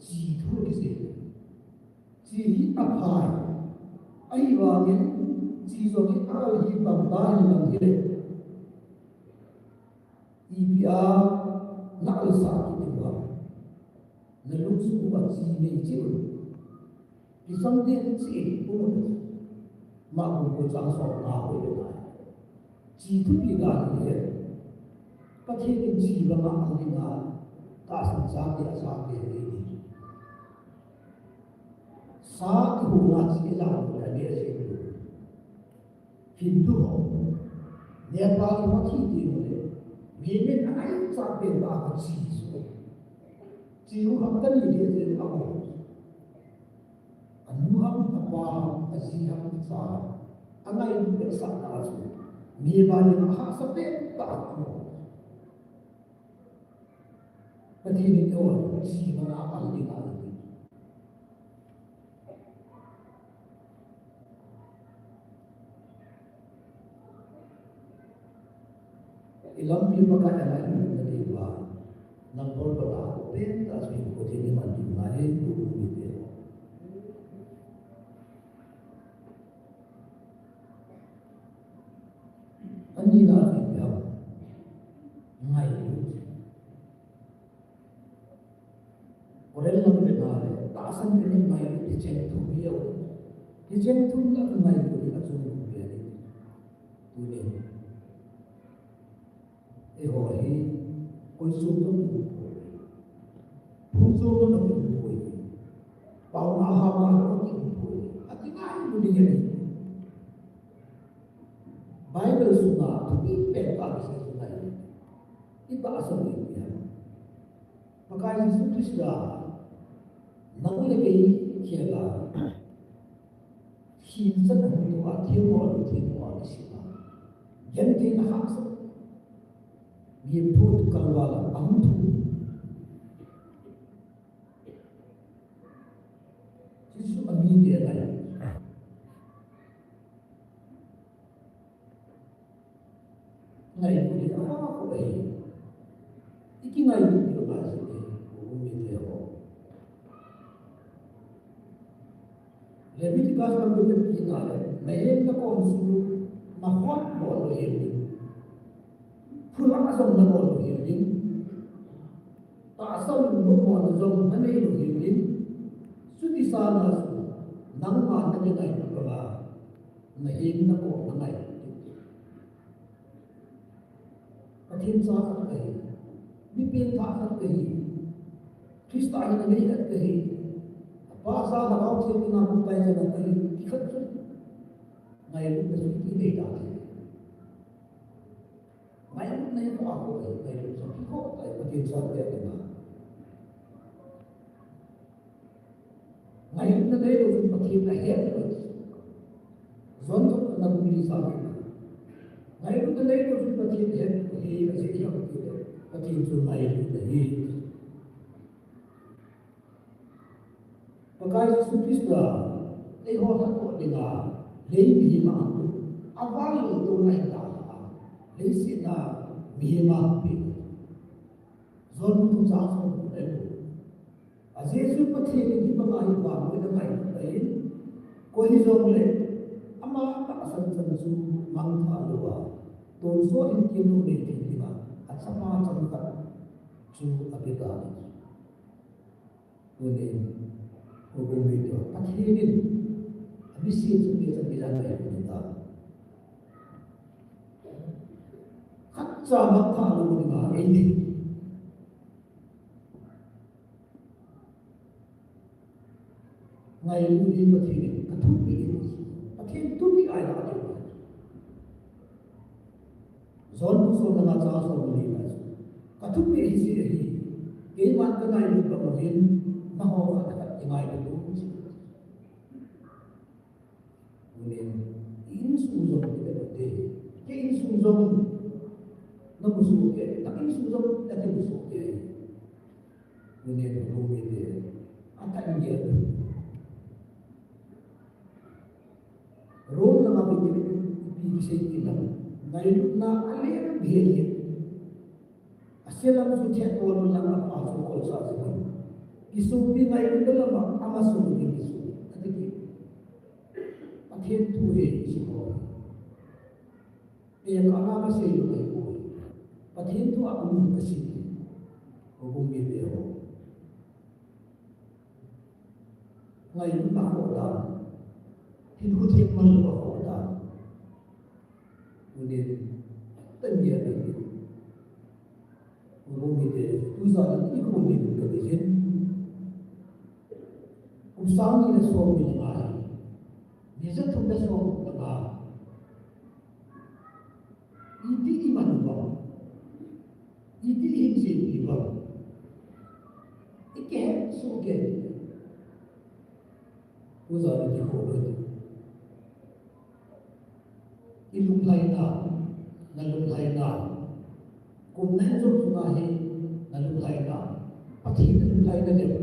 chi thu kisei. Chi hi aphai. Ahivangin, chi jong hi al hi tam da hi lang hile. Ipi a na al sa kiti uva. Na lungsung uva chi nei cheh un. Kisam ding chi, um. Mark bung ko chang som nga ko le ngai. Chi thupi dan hi. Pathen in chi banga al dinga, tahsan chate a chate hi. Sa i hung a chi i la lo le le chi. Hindu ho. Nepal ho thi ti ho le. Mi min a ai cha pen ba ko chi so. Chi u ham ta ni le le a ko. Anu ham, apa ham, aji ham, acha ham. Angai lupeh sahna chu. Mi vangin ahahsa pen tah a. Pathen in eiho chi banga al ding ahi. I lampi Pakai a ngai na ding uva. Nang bol bol a ko pen ta chu ko tin i man ding ngai ko ko ni te. Ani na ti ya. Ngai. Korin lam le na le, tahsan le ngai, hicheng thu hi o. Hicheng thu la ngai ko ni a chung ko ni. Tuni. Eiho hi, koi sung dong ko. Phung sung dong ko. Pau na ha ma ko ko. Ati ngai ko ni. Bible sunga thupi pen tah kisei chu ngai. Itahsa u ipi ham? Pakai Jesu Christa nang le kei khel a thil chan a hung tou a, thil mo a, thil mo a kisei a. Gentheina hahsa. Mihem thu kalval a hung tou. Ahi. Ikingailut diu ngai si e, u mite ho. Leviticus lam bung kina le, nahin nakon su, nahot bol lou hel ding. Phula jong nabol lou hel ding. Tahsa lungmong mona jong nanei lou hel ding. Chuti sanga chu, nangma nakingailutna, nahin nakon nangai. Pathen cha khat kahi. Mi pengthah khat kahi. Christa hina nei khat kahi. Apa sa Lhagao Theng dinga bung pai jana kahi. Ti khat chu. Ngailutna chu iti nei ta kahi. Ngailutna hi kho a kho kahi. Ngailut chu kikho kahi. Pathen cha kahi. Ngailutna neilou chun Pathen ahet lou. John chapter li sang. Ngailutna neilou chun Pathen ahet lou. Hi, ajeh hi ahile, Pathen chu ngailutna ahi. Pakai Jesu Christa, eiho lhatdoh dinga, lei mihem a ahung lut. Aval lou toh ahi ta. Leiset a mihem a ahung lut. John bung thum chang som le ko. Ajeh chu Pathen in hibanga hi vannoi angailutna in, koi hijongle ama tahsan chan chu mangthah louva, tonsot hinkho nei thei dinga achapa changkhat chu apetan ahi. Tunin, houbung mite, Pathen in amisen chu ipi chan ipi chan angailutna ahitai. Khatcha mangthah lou dinga eidei. Ngailu hi Pathen in kathupeh ahi. Pathen thupeh ahi. John bung som le nga chang som le li na chu, kathupeh hi hiche ahi. Keiman kangailut bang u hin, nangho khat khat kingailu. Tunin, i insung jong kei insung jong namu soh kei, nang insung jong nakimu soh kei. Tunin, houbung mite, atah in gel. Rome lama bou ipi kisei ti lam, ngailutna alem bel hi. Ase lam chu thet bol lou lang, apa chu kolsah jing lou. Kisopi ngailutna lama ama sung ding kiso. Ati ki. Pathen thu hi kiso. Peng a kasei lou ahi poi. Pathen thu a um kasei. Houbung mite ho. Ngailutna khoh dan. Hinkho theng manlou a khoh dan. Tunin, tania tani. Houbung mite, tujan in i khom ding kati jin. Kum sang ni le som ni le nga hi. Ni ja thum le som ni le nga. Iti iman u ham. Iti ihin seipi u ham. Ikihet soh kei. Tujan in i khom ding. I lunglhaina, na lunglhaina. Kum nai jong jong ahi, na lunglhaina. Pathen na lunglhaina leh.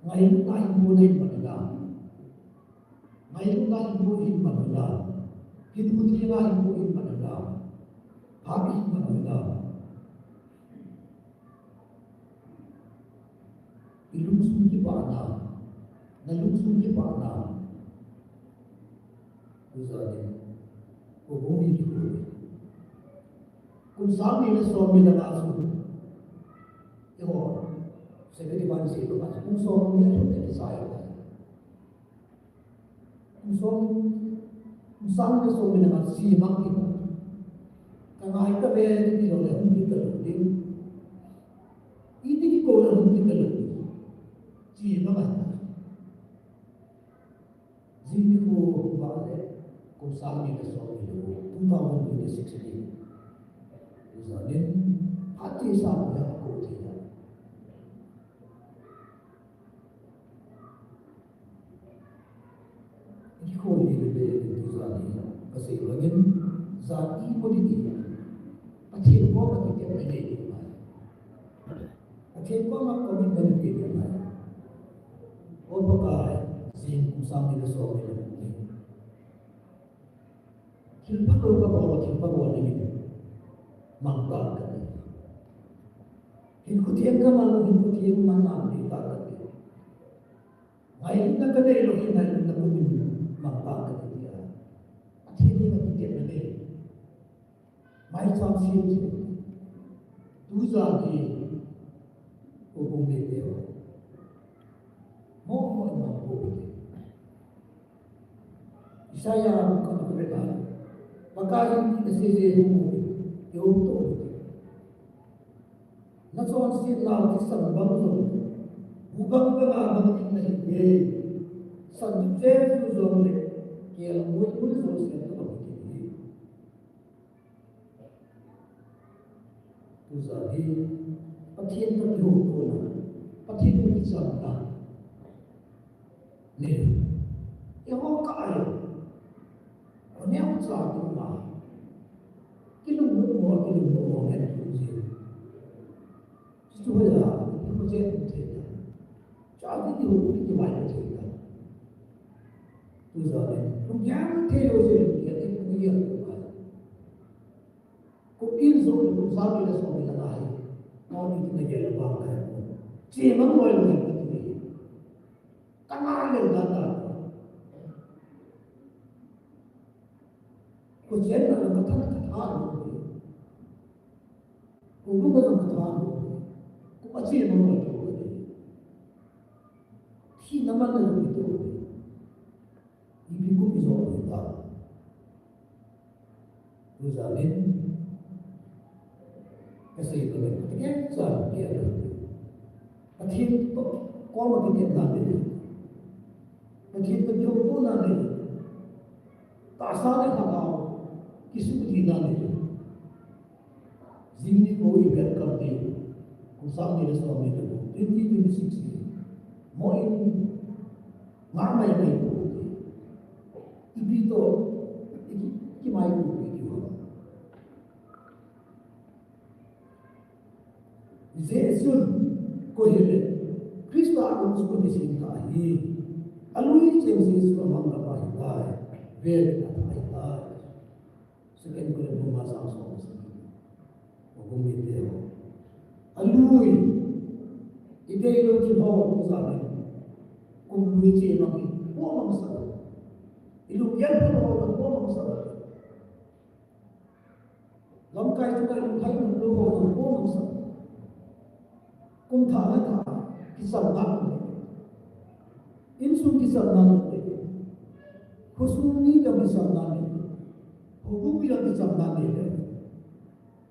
Ngailutna hin bol ahi mangin a. Ngailutna hin bol ahi mangin a. Hinmu thei na hin bol ahi mangin a. Phat ahi mangin a. I lungsung kipana, na lungsung kipana. Tujan in, houbung ni kikhu. Kum sang ni le som ni le nga chu. Eiho, seventy-one sei lou a, kum som ni le thum le kisa ahi. Kum som, kum sang le som ni le nga chu mang kit. Ka ngai tave ti lou le hung kit talou ding. Iti kikou le hung kit talou ding. Chi mang ahi. Jing nikho va le, kum sang ni le som ni le gup, two thousand twenty-six ni. Tujan in, phat chesa a kou thei a. Kikhom ding le tujan hi, kasei bangin, jati politics, Pathen koma kitepna nei ding ahi. Pathen koma commitment nei ding ahi. O Pakai, jing kum sang ni le som ni le gup ni. Thil phabep kabol, thil phabep ni min mangta kati. Hinkho theng kaman, hinkho theng man nan ni ta kati. Ngailutna kanei lou hi, ngailutna kamin mangta kati tia. Pathen in akitepna nei. Maicham sem sem. Tujan hi, houbung mite ho, mo mo in mang pou hite. Isaiah bung khat na kavet a, Pakai in asei jeh hung u, ihou to hite. Nachonset nau thisan bang jong, bu bang banga bang in nahi uve. San jep jep jongle, kelngoi ngoi jong sen tabang hite. Tujan hi, Pathen toh kihoutona, Pathen toh kichamna nei. Eiho kah a, neocha ding ma, kilunglut mo, kilunglut mo ngen tu ji. Chuchu hoiya, ipi ma chen thei ta. Cha kiti ho, kiti mai thei ta. Tujan hi, lunggel thei lou jeh, lunggel thei, lunggel thei. Kum in jong le kum sang ni le som ni le nga hi. Mo ni tina gel vang ka. Chemang loi loi ka ti ni. Ka nga le nga ta. Ko chen na ka tha ka tha lo. Ko lu ka jong ka tha lo. Ko a chemang loi ko ni. Thina man na lo ni to. Ipi kum i jong ni ta. Tujan in, kasei tabang, kagel chan gel. Pathen toh koma kitepna nei. Pathen toh kihoutona nei. Tahsa le lhagao kisuhthengna nei. Jing nikho i welcome te. Kum sang ni le som ni le gup, twenty twenty-six hi. Mo in nga mai mai pou hite. Ipi toh, i ki, kimai pou hite ham. Jesun koi hile, Christa a um chu koi niseh tah ahi. Alui cheng Jesu amang lam ahitai. Vel in athah ahitai. Second Corinthians bung nga chang som le sagi. Houbung mite ho, alui, i deilou thil ho, tujan in, kum lui chemang hi, po mang sa. I lunggel pha ho, po mang sa. Lamkai thua i lunglhai lou ho, po mang sa. Kum thah le thah, kichamna nei. Insung kichamna nei. Khosung mi jong kichamna nei. Houbung mi jong kichamna nei le.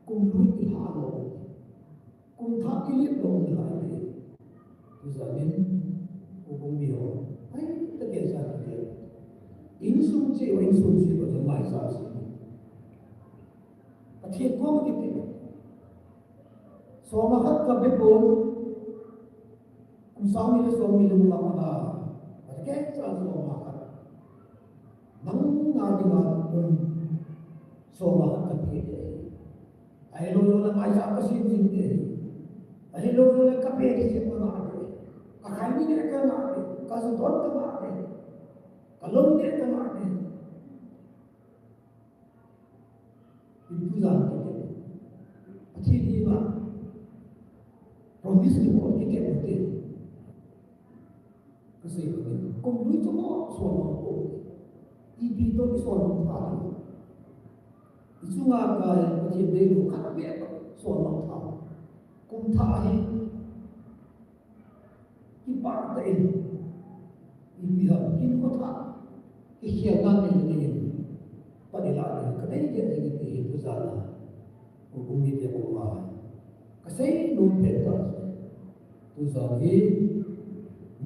Kum lui i lha lou. Kum thah i lip lou ni hai le. Tujan in, houbung mi ho, hai ta ke sa ni le. Insung cheh, insung cheh, ko jong mai sa si. Pathen koma kiti. Som a khat ka be pon, kum sang ni le som ni le gup a pat a, ka keh cha som a khat. Nang nga dinga kum som a khat ka pe te. Ahilou lou le maicham ka sem jing te. Ahilou lou le ka pe kisem ka nga te. Ka khai ni le ka nga te. Ka ju don ka nga te. Ka lou le ka nga te. Ipi jeh a kiti. Pathen in ama promise kibol kiti te. Kasei kit in, kum lui chu mo suan mang pou. Ipi toh i suan mang thei. I chunga kai Pathen deilou khat beh toh suan mang thei. Kum thah hi. Kipah tah in, ipi ham, hinkho thah, kikhelna nei nei in, pan i la nei, ka dei dei dei dei hi tujan a, houbung mite koma, ka sei nom pen tah, tujan hi,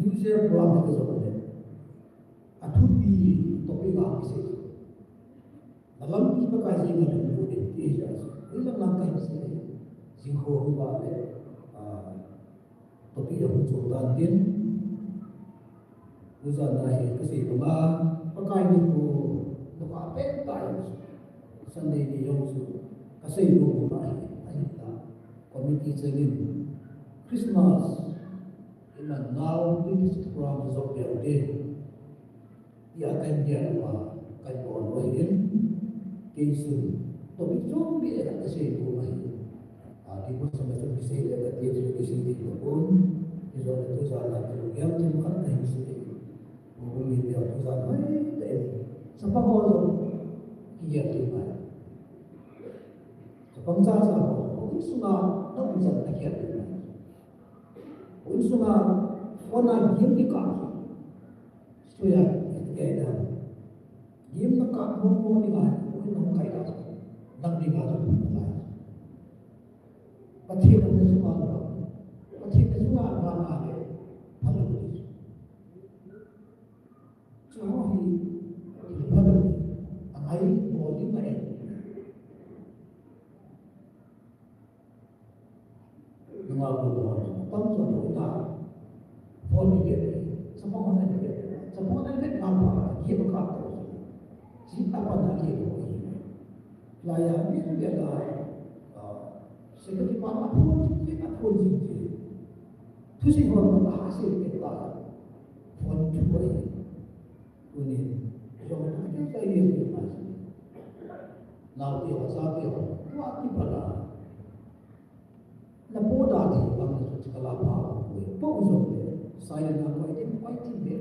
New Year program hi ka jong le, athupi topic a kisei. Na lampi Pakai jeng a lunglut in ti ahi. Ei lam lamkai se. Jing kho hung ba le, ah, topic a hung chom dan tin. Tujan a hi kasei banga, Pakai nikho, toh ka pen tai. Sunday ni jong chu, kasei nom banga hi, ahi ta. Committee chengin, Christmas, iman nau, twenty-six program jong beh te. Tia kan gel uva, kan bol u ahin. Eisun, topic chom beh a kasei nom ahi. A, devotion a chun kisei le kati a chun kisei thei lou pon. Hijongle tujan a kalunggel themkhat kahin sei. Houbung mite ho tujan hoitah in. Chapang ho jong kigel thei ngai. Chapang chacha ho, houin sunga na um chan na kigel thei ngai. Houin sunga phone a game kikah. Suya, kei na. Game na kah mong mong ding ahi, houin na hung kai ta. Nang ding a chu phun lai. Pathen na sunga na. Pathen na sunga na na le. Phalou. Chu ho hi, phalou. Angai bol ding na e. Nunga ko to, pang to to ta. Phone ni ke, chapang hon ni ke, chapang hon ni ke, ngam pa, ke ba ka to. Chi ta pa na ke ko ni. La ya, ni ke la, ah, se ke pa na phone, ke na phone ji ke. Thusi hon na ha se ke ta. Phone thu ai. Tunin, jong kei kei yen kei ma si. Nao te ho, sa te ho, tua ti pala. Na po da ti bang na su kala pa, po jong le, silent na koi ti, koi ti be.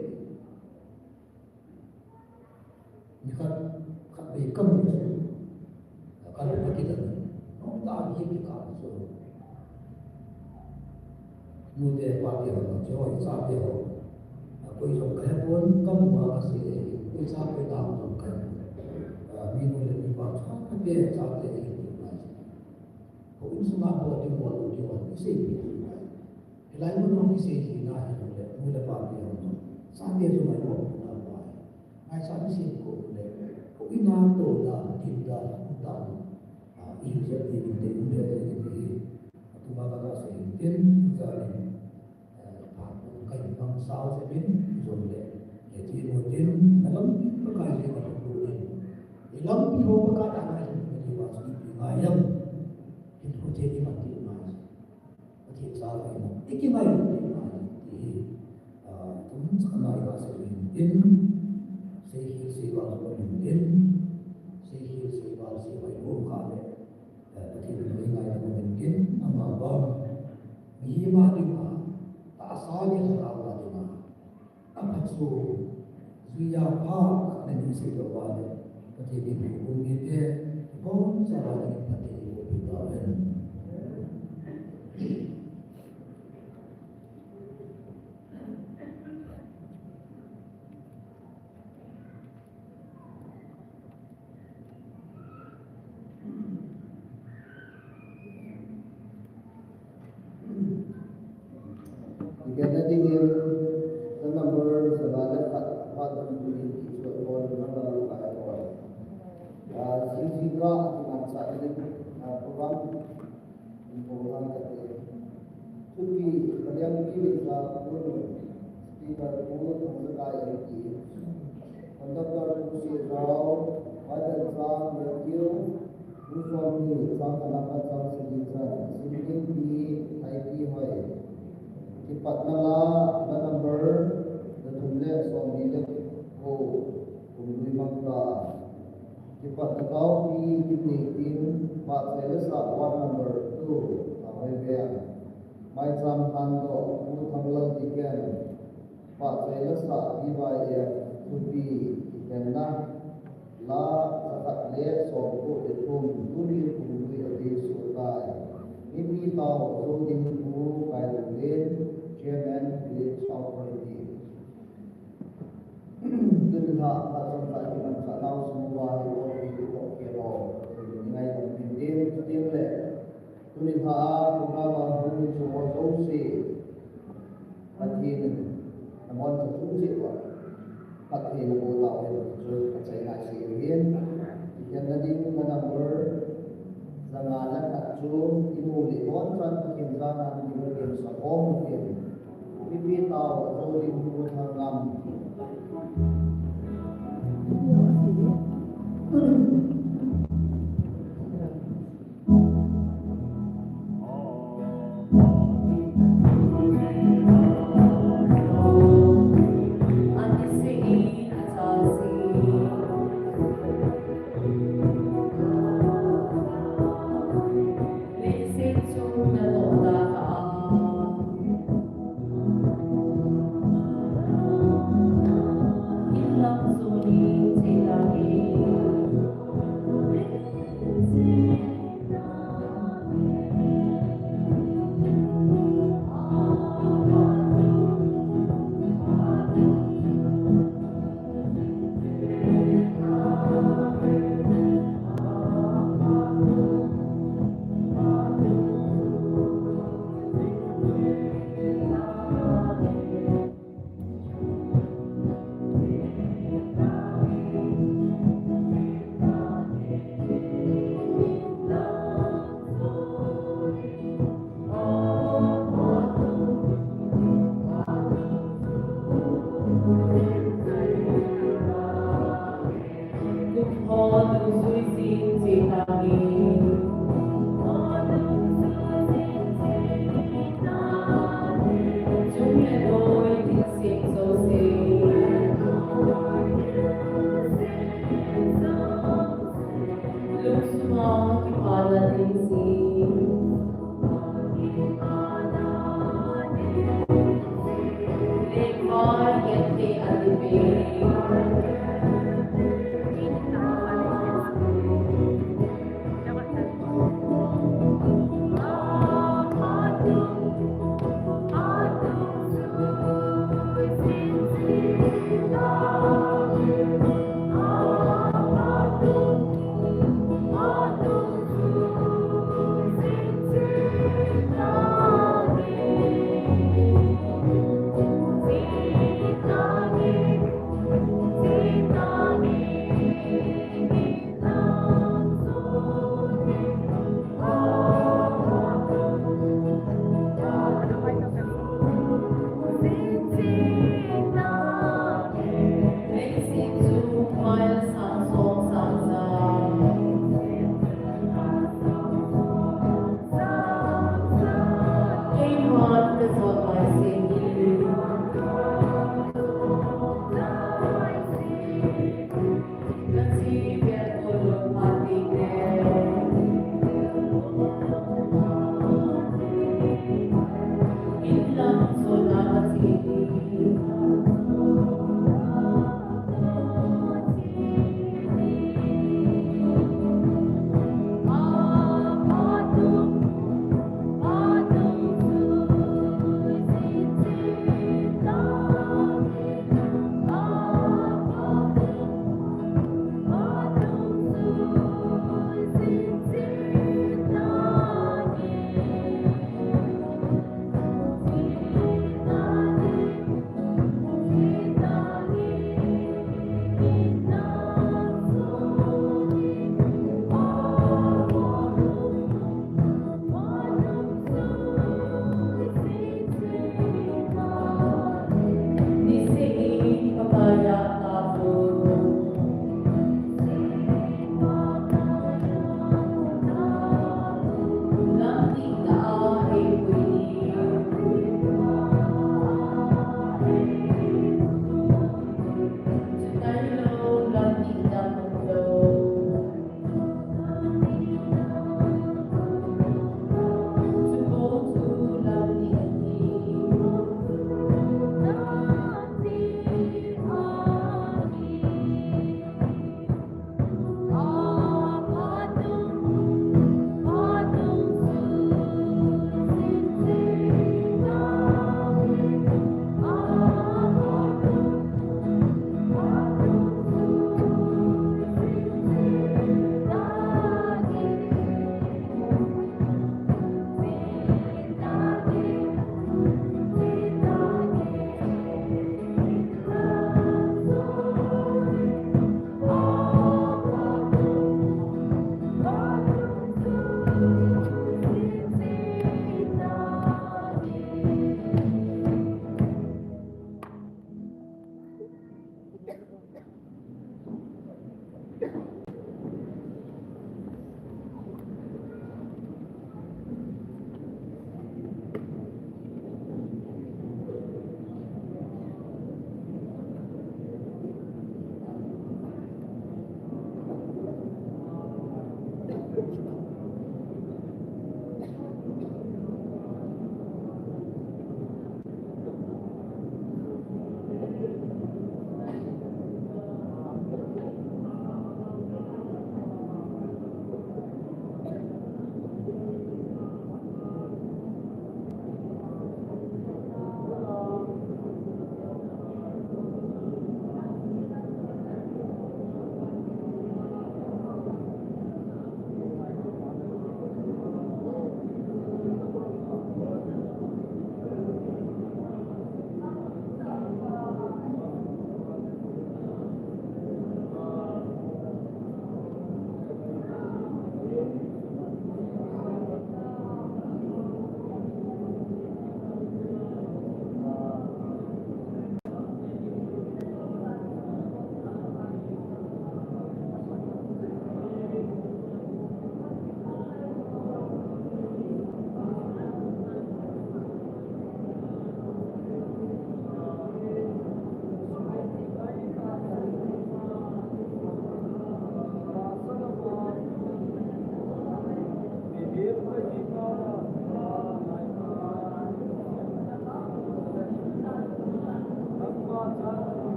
Ni khat, khat be kam ni su. Ka lung ka kidan. Nung ta hi ki ka so. Nu te pa te ho, che ho, cha te ho. A koi jong ka he pon, ka mu a ka se, koi cha koi nao jong ka he pon. A, mi nu le mi pa cha te, cha te hi ki na. Houin sunga bol ding, bol ding, bol ding, sei ding. Hilai mun jong kisei hi na hi le, nu le pa te jong. Sa te jong mai ko na pa. Ngaisah kisei ko le. Houin a to da, tin da, da. A, i jep ni ni te, ni te, ni te. Atu ma ka ka sei tin, ja ni. Eh, pa ko kai bang sao se bin, jong le. Ye ti mo tin, na lam pa kai se ka ko le. I lam pi ho pa ka ta na, ni ba si pi ma yam. Kin ho te ni ma ti ma. Pathen cha ngai mo, i kingai mo, i kingai mo, ti hi, ah, tum cha ngai ba sa in, in, sei khel sei val sa in, in, sei khel sei val sei vai mo kha le, eh, Pathen ngai ngai mo in, in, ama ba, mi ma ding ma, tahsa le lhagao a ding ma. Aphat chu, juia pha, khat le ni sei lou va le, Pathen in hung um nge te, bon cha va le Pathen in hung um ta ven. Kikhenna dingin, na number sanga le khat, khat ding ding in kisuat pon, na number khat pon. Ah, C C ka, kingam sa ding, ah, program. Inpo lang kati. Thupi, Kaliampi Leichakun, Speaker Pu Thangzakai M P, Conductor Pu Sirao, Bible Chang Matthew, Pu Somni, Chang Kanapa Chang Silichan, Simlingpi, Thaipi Hoi. Kipatna la, la number, la thum le somni le ko, kum lui mang ta. Kipatna taopi, Kimneitin, Pahchai Lasa, ward number two, Thanghoi Veng. Maicham Thandoh, Pu Thanglal Diken, Pahchai Lasa, P Y F, thupi, kikhenna, la, jakhat le somko le thum, tuni kum lui adei soh tai. Mipi tao, Zoding Pu Kailunglen, Chairman, Village Authority. Tuni lha, lha chomkhat kiman kha nau sung uva hi o pi u o ke ho. Tuni ngai lam pin din, chutin le. Tuni lha a, program a hung in chung ho jouse. Pathen in, na mon chu tum cheh uva. Pathen na bol lau hen, chu ka chai ngai se u hin. Kikhenna ding na number, janga le khat chu, i mu le bon chan Pathen jana ni le ken sa khom u hin. Mipi tao, Zoding Pu Thangngam.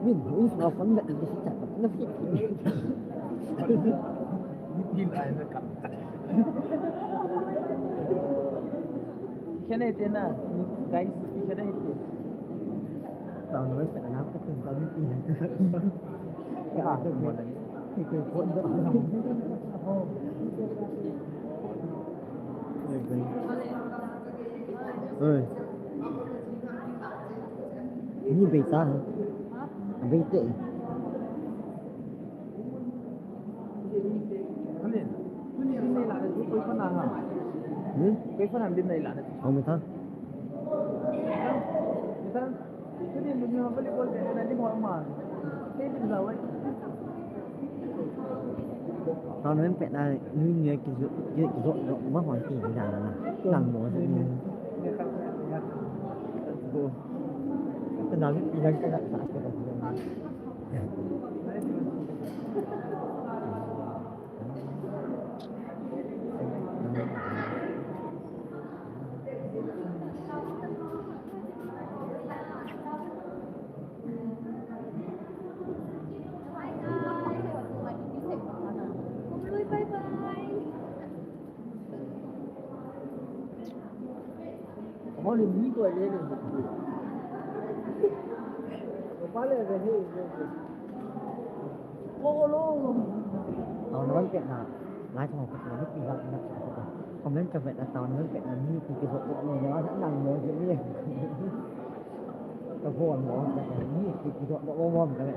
Min, is ma fun that is that na fit. Kene tena, guys, kene tena. Tao no sa na ko tun tao ni. Ya, mo na. Ko ko da. Oi. Ni bei ta. Bei te. Hmm? Hong ta. Tao nang pet na, nui nui kijo, kijo, kijo, ma hon ti na na. Nang mo se ni. Ko. Ka na ni ilang ka na sa ka. Tao na wan pet na, lai thong ka na pi la na. Comment ka vet na tao na wan pet na ni ki ki hot ni na nang mo ni. Ka hon mo ka ni ki ki hot mo mo ka le.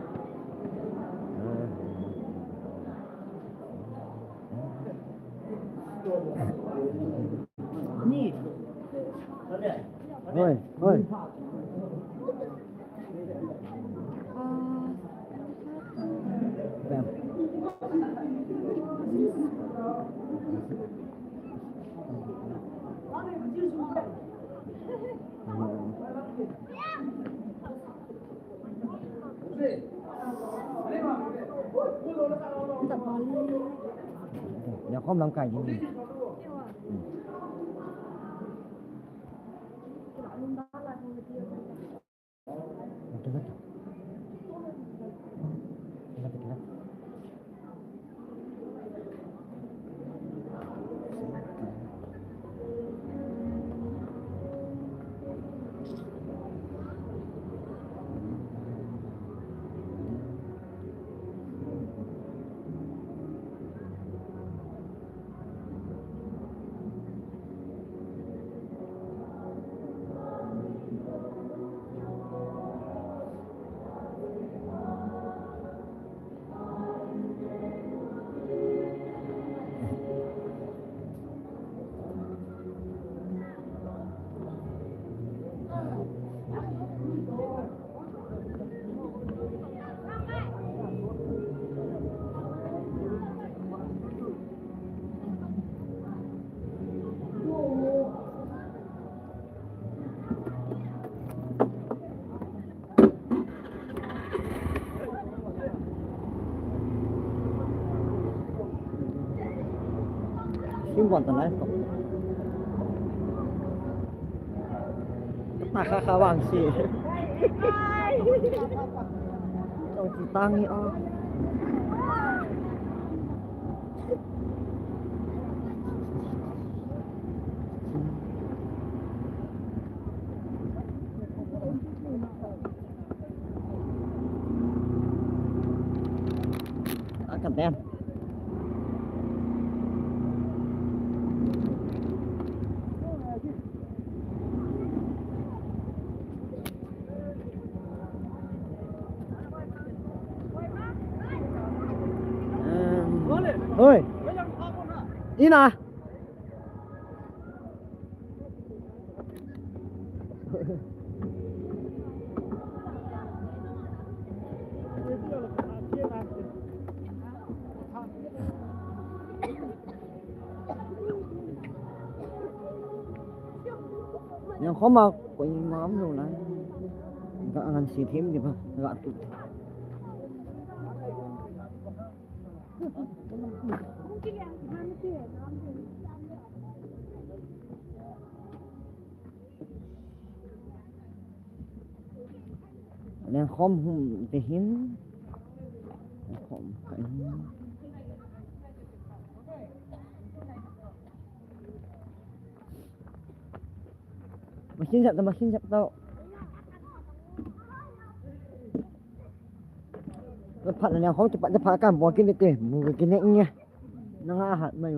Ni. Oi, oi. Bam. Dah khom lang kai ni. Sim bon ta nai. Ta kha kha vang si. Tong ti tang ni o. Akan ten. Oi. Ina. Yang khoma koima umlou lai. Ga ngan si them di ba, ga tu. Lengkhom hung te hin. Lengkhom ka hin. Machine jap ta, machine jap ta. Phat na lengkhom te phat te phat kan bol kin te, mu kin ne nge. Na nga hat mai.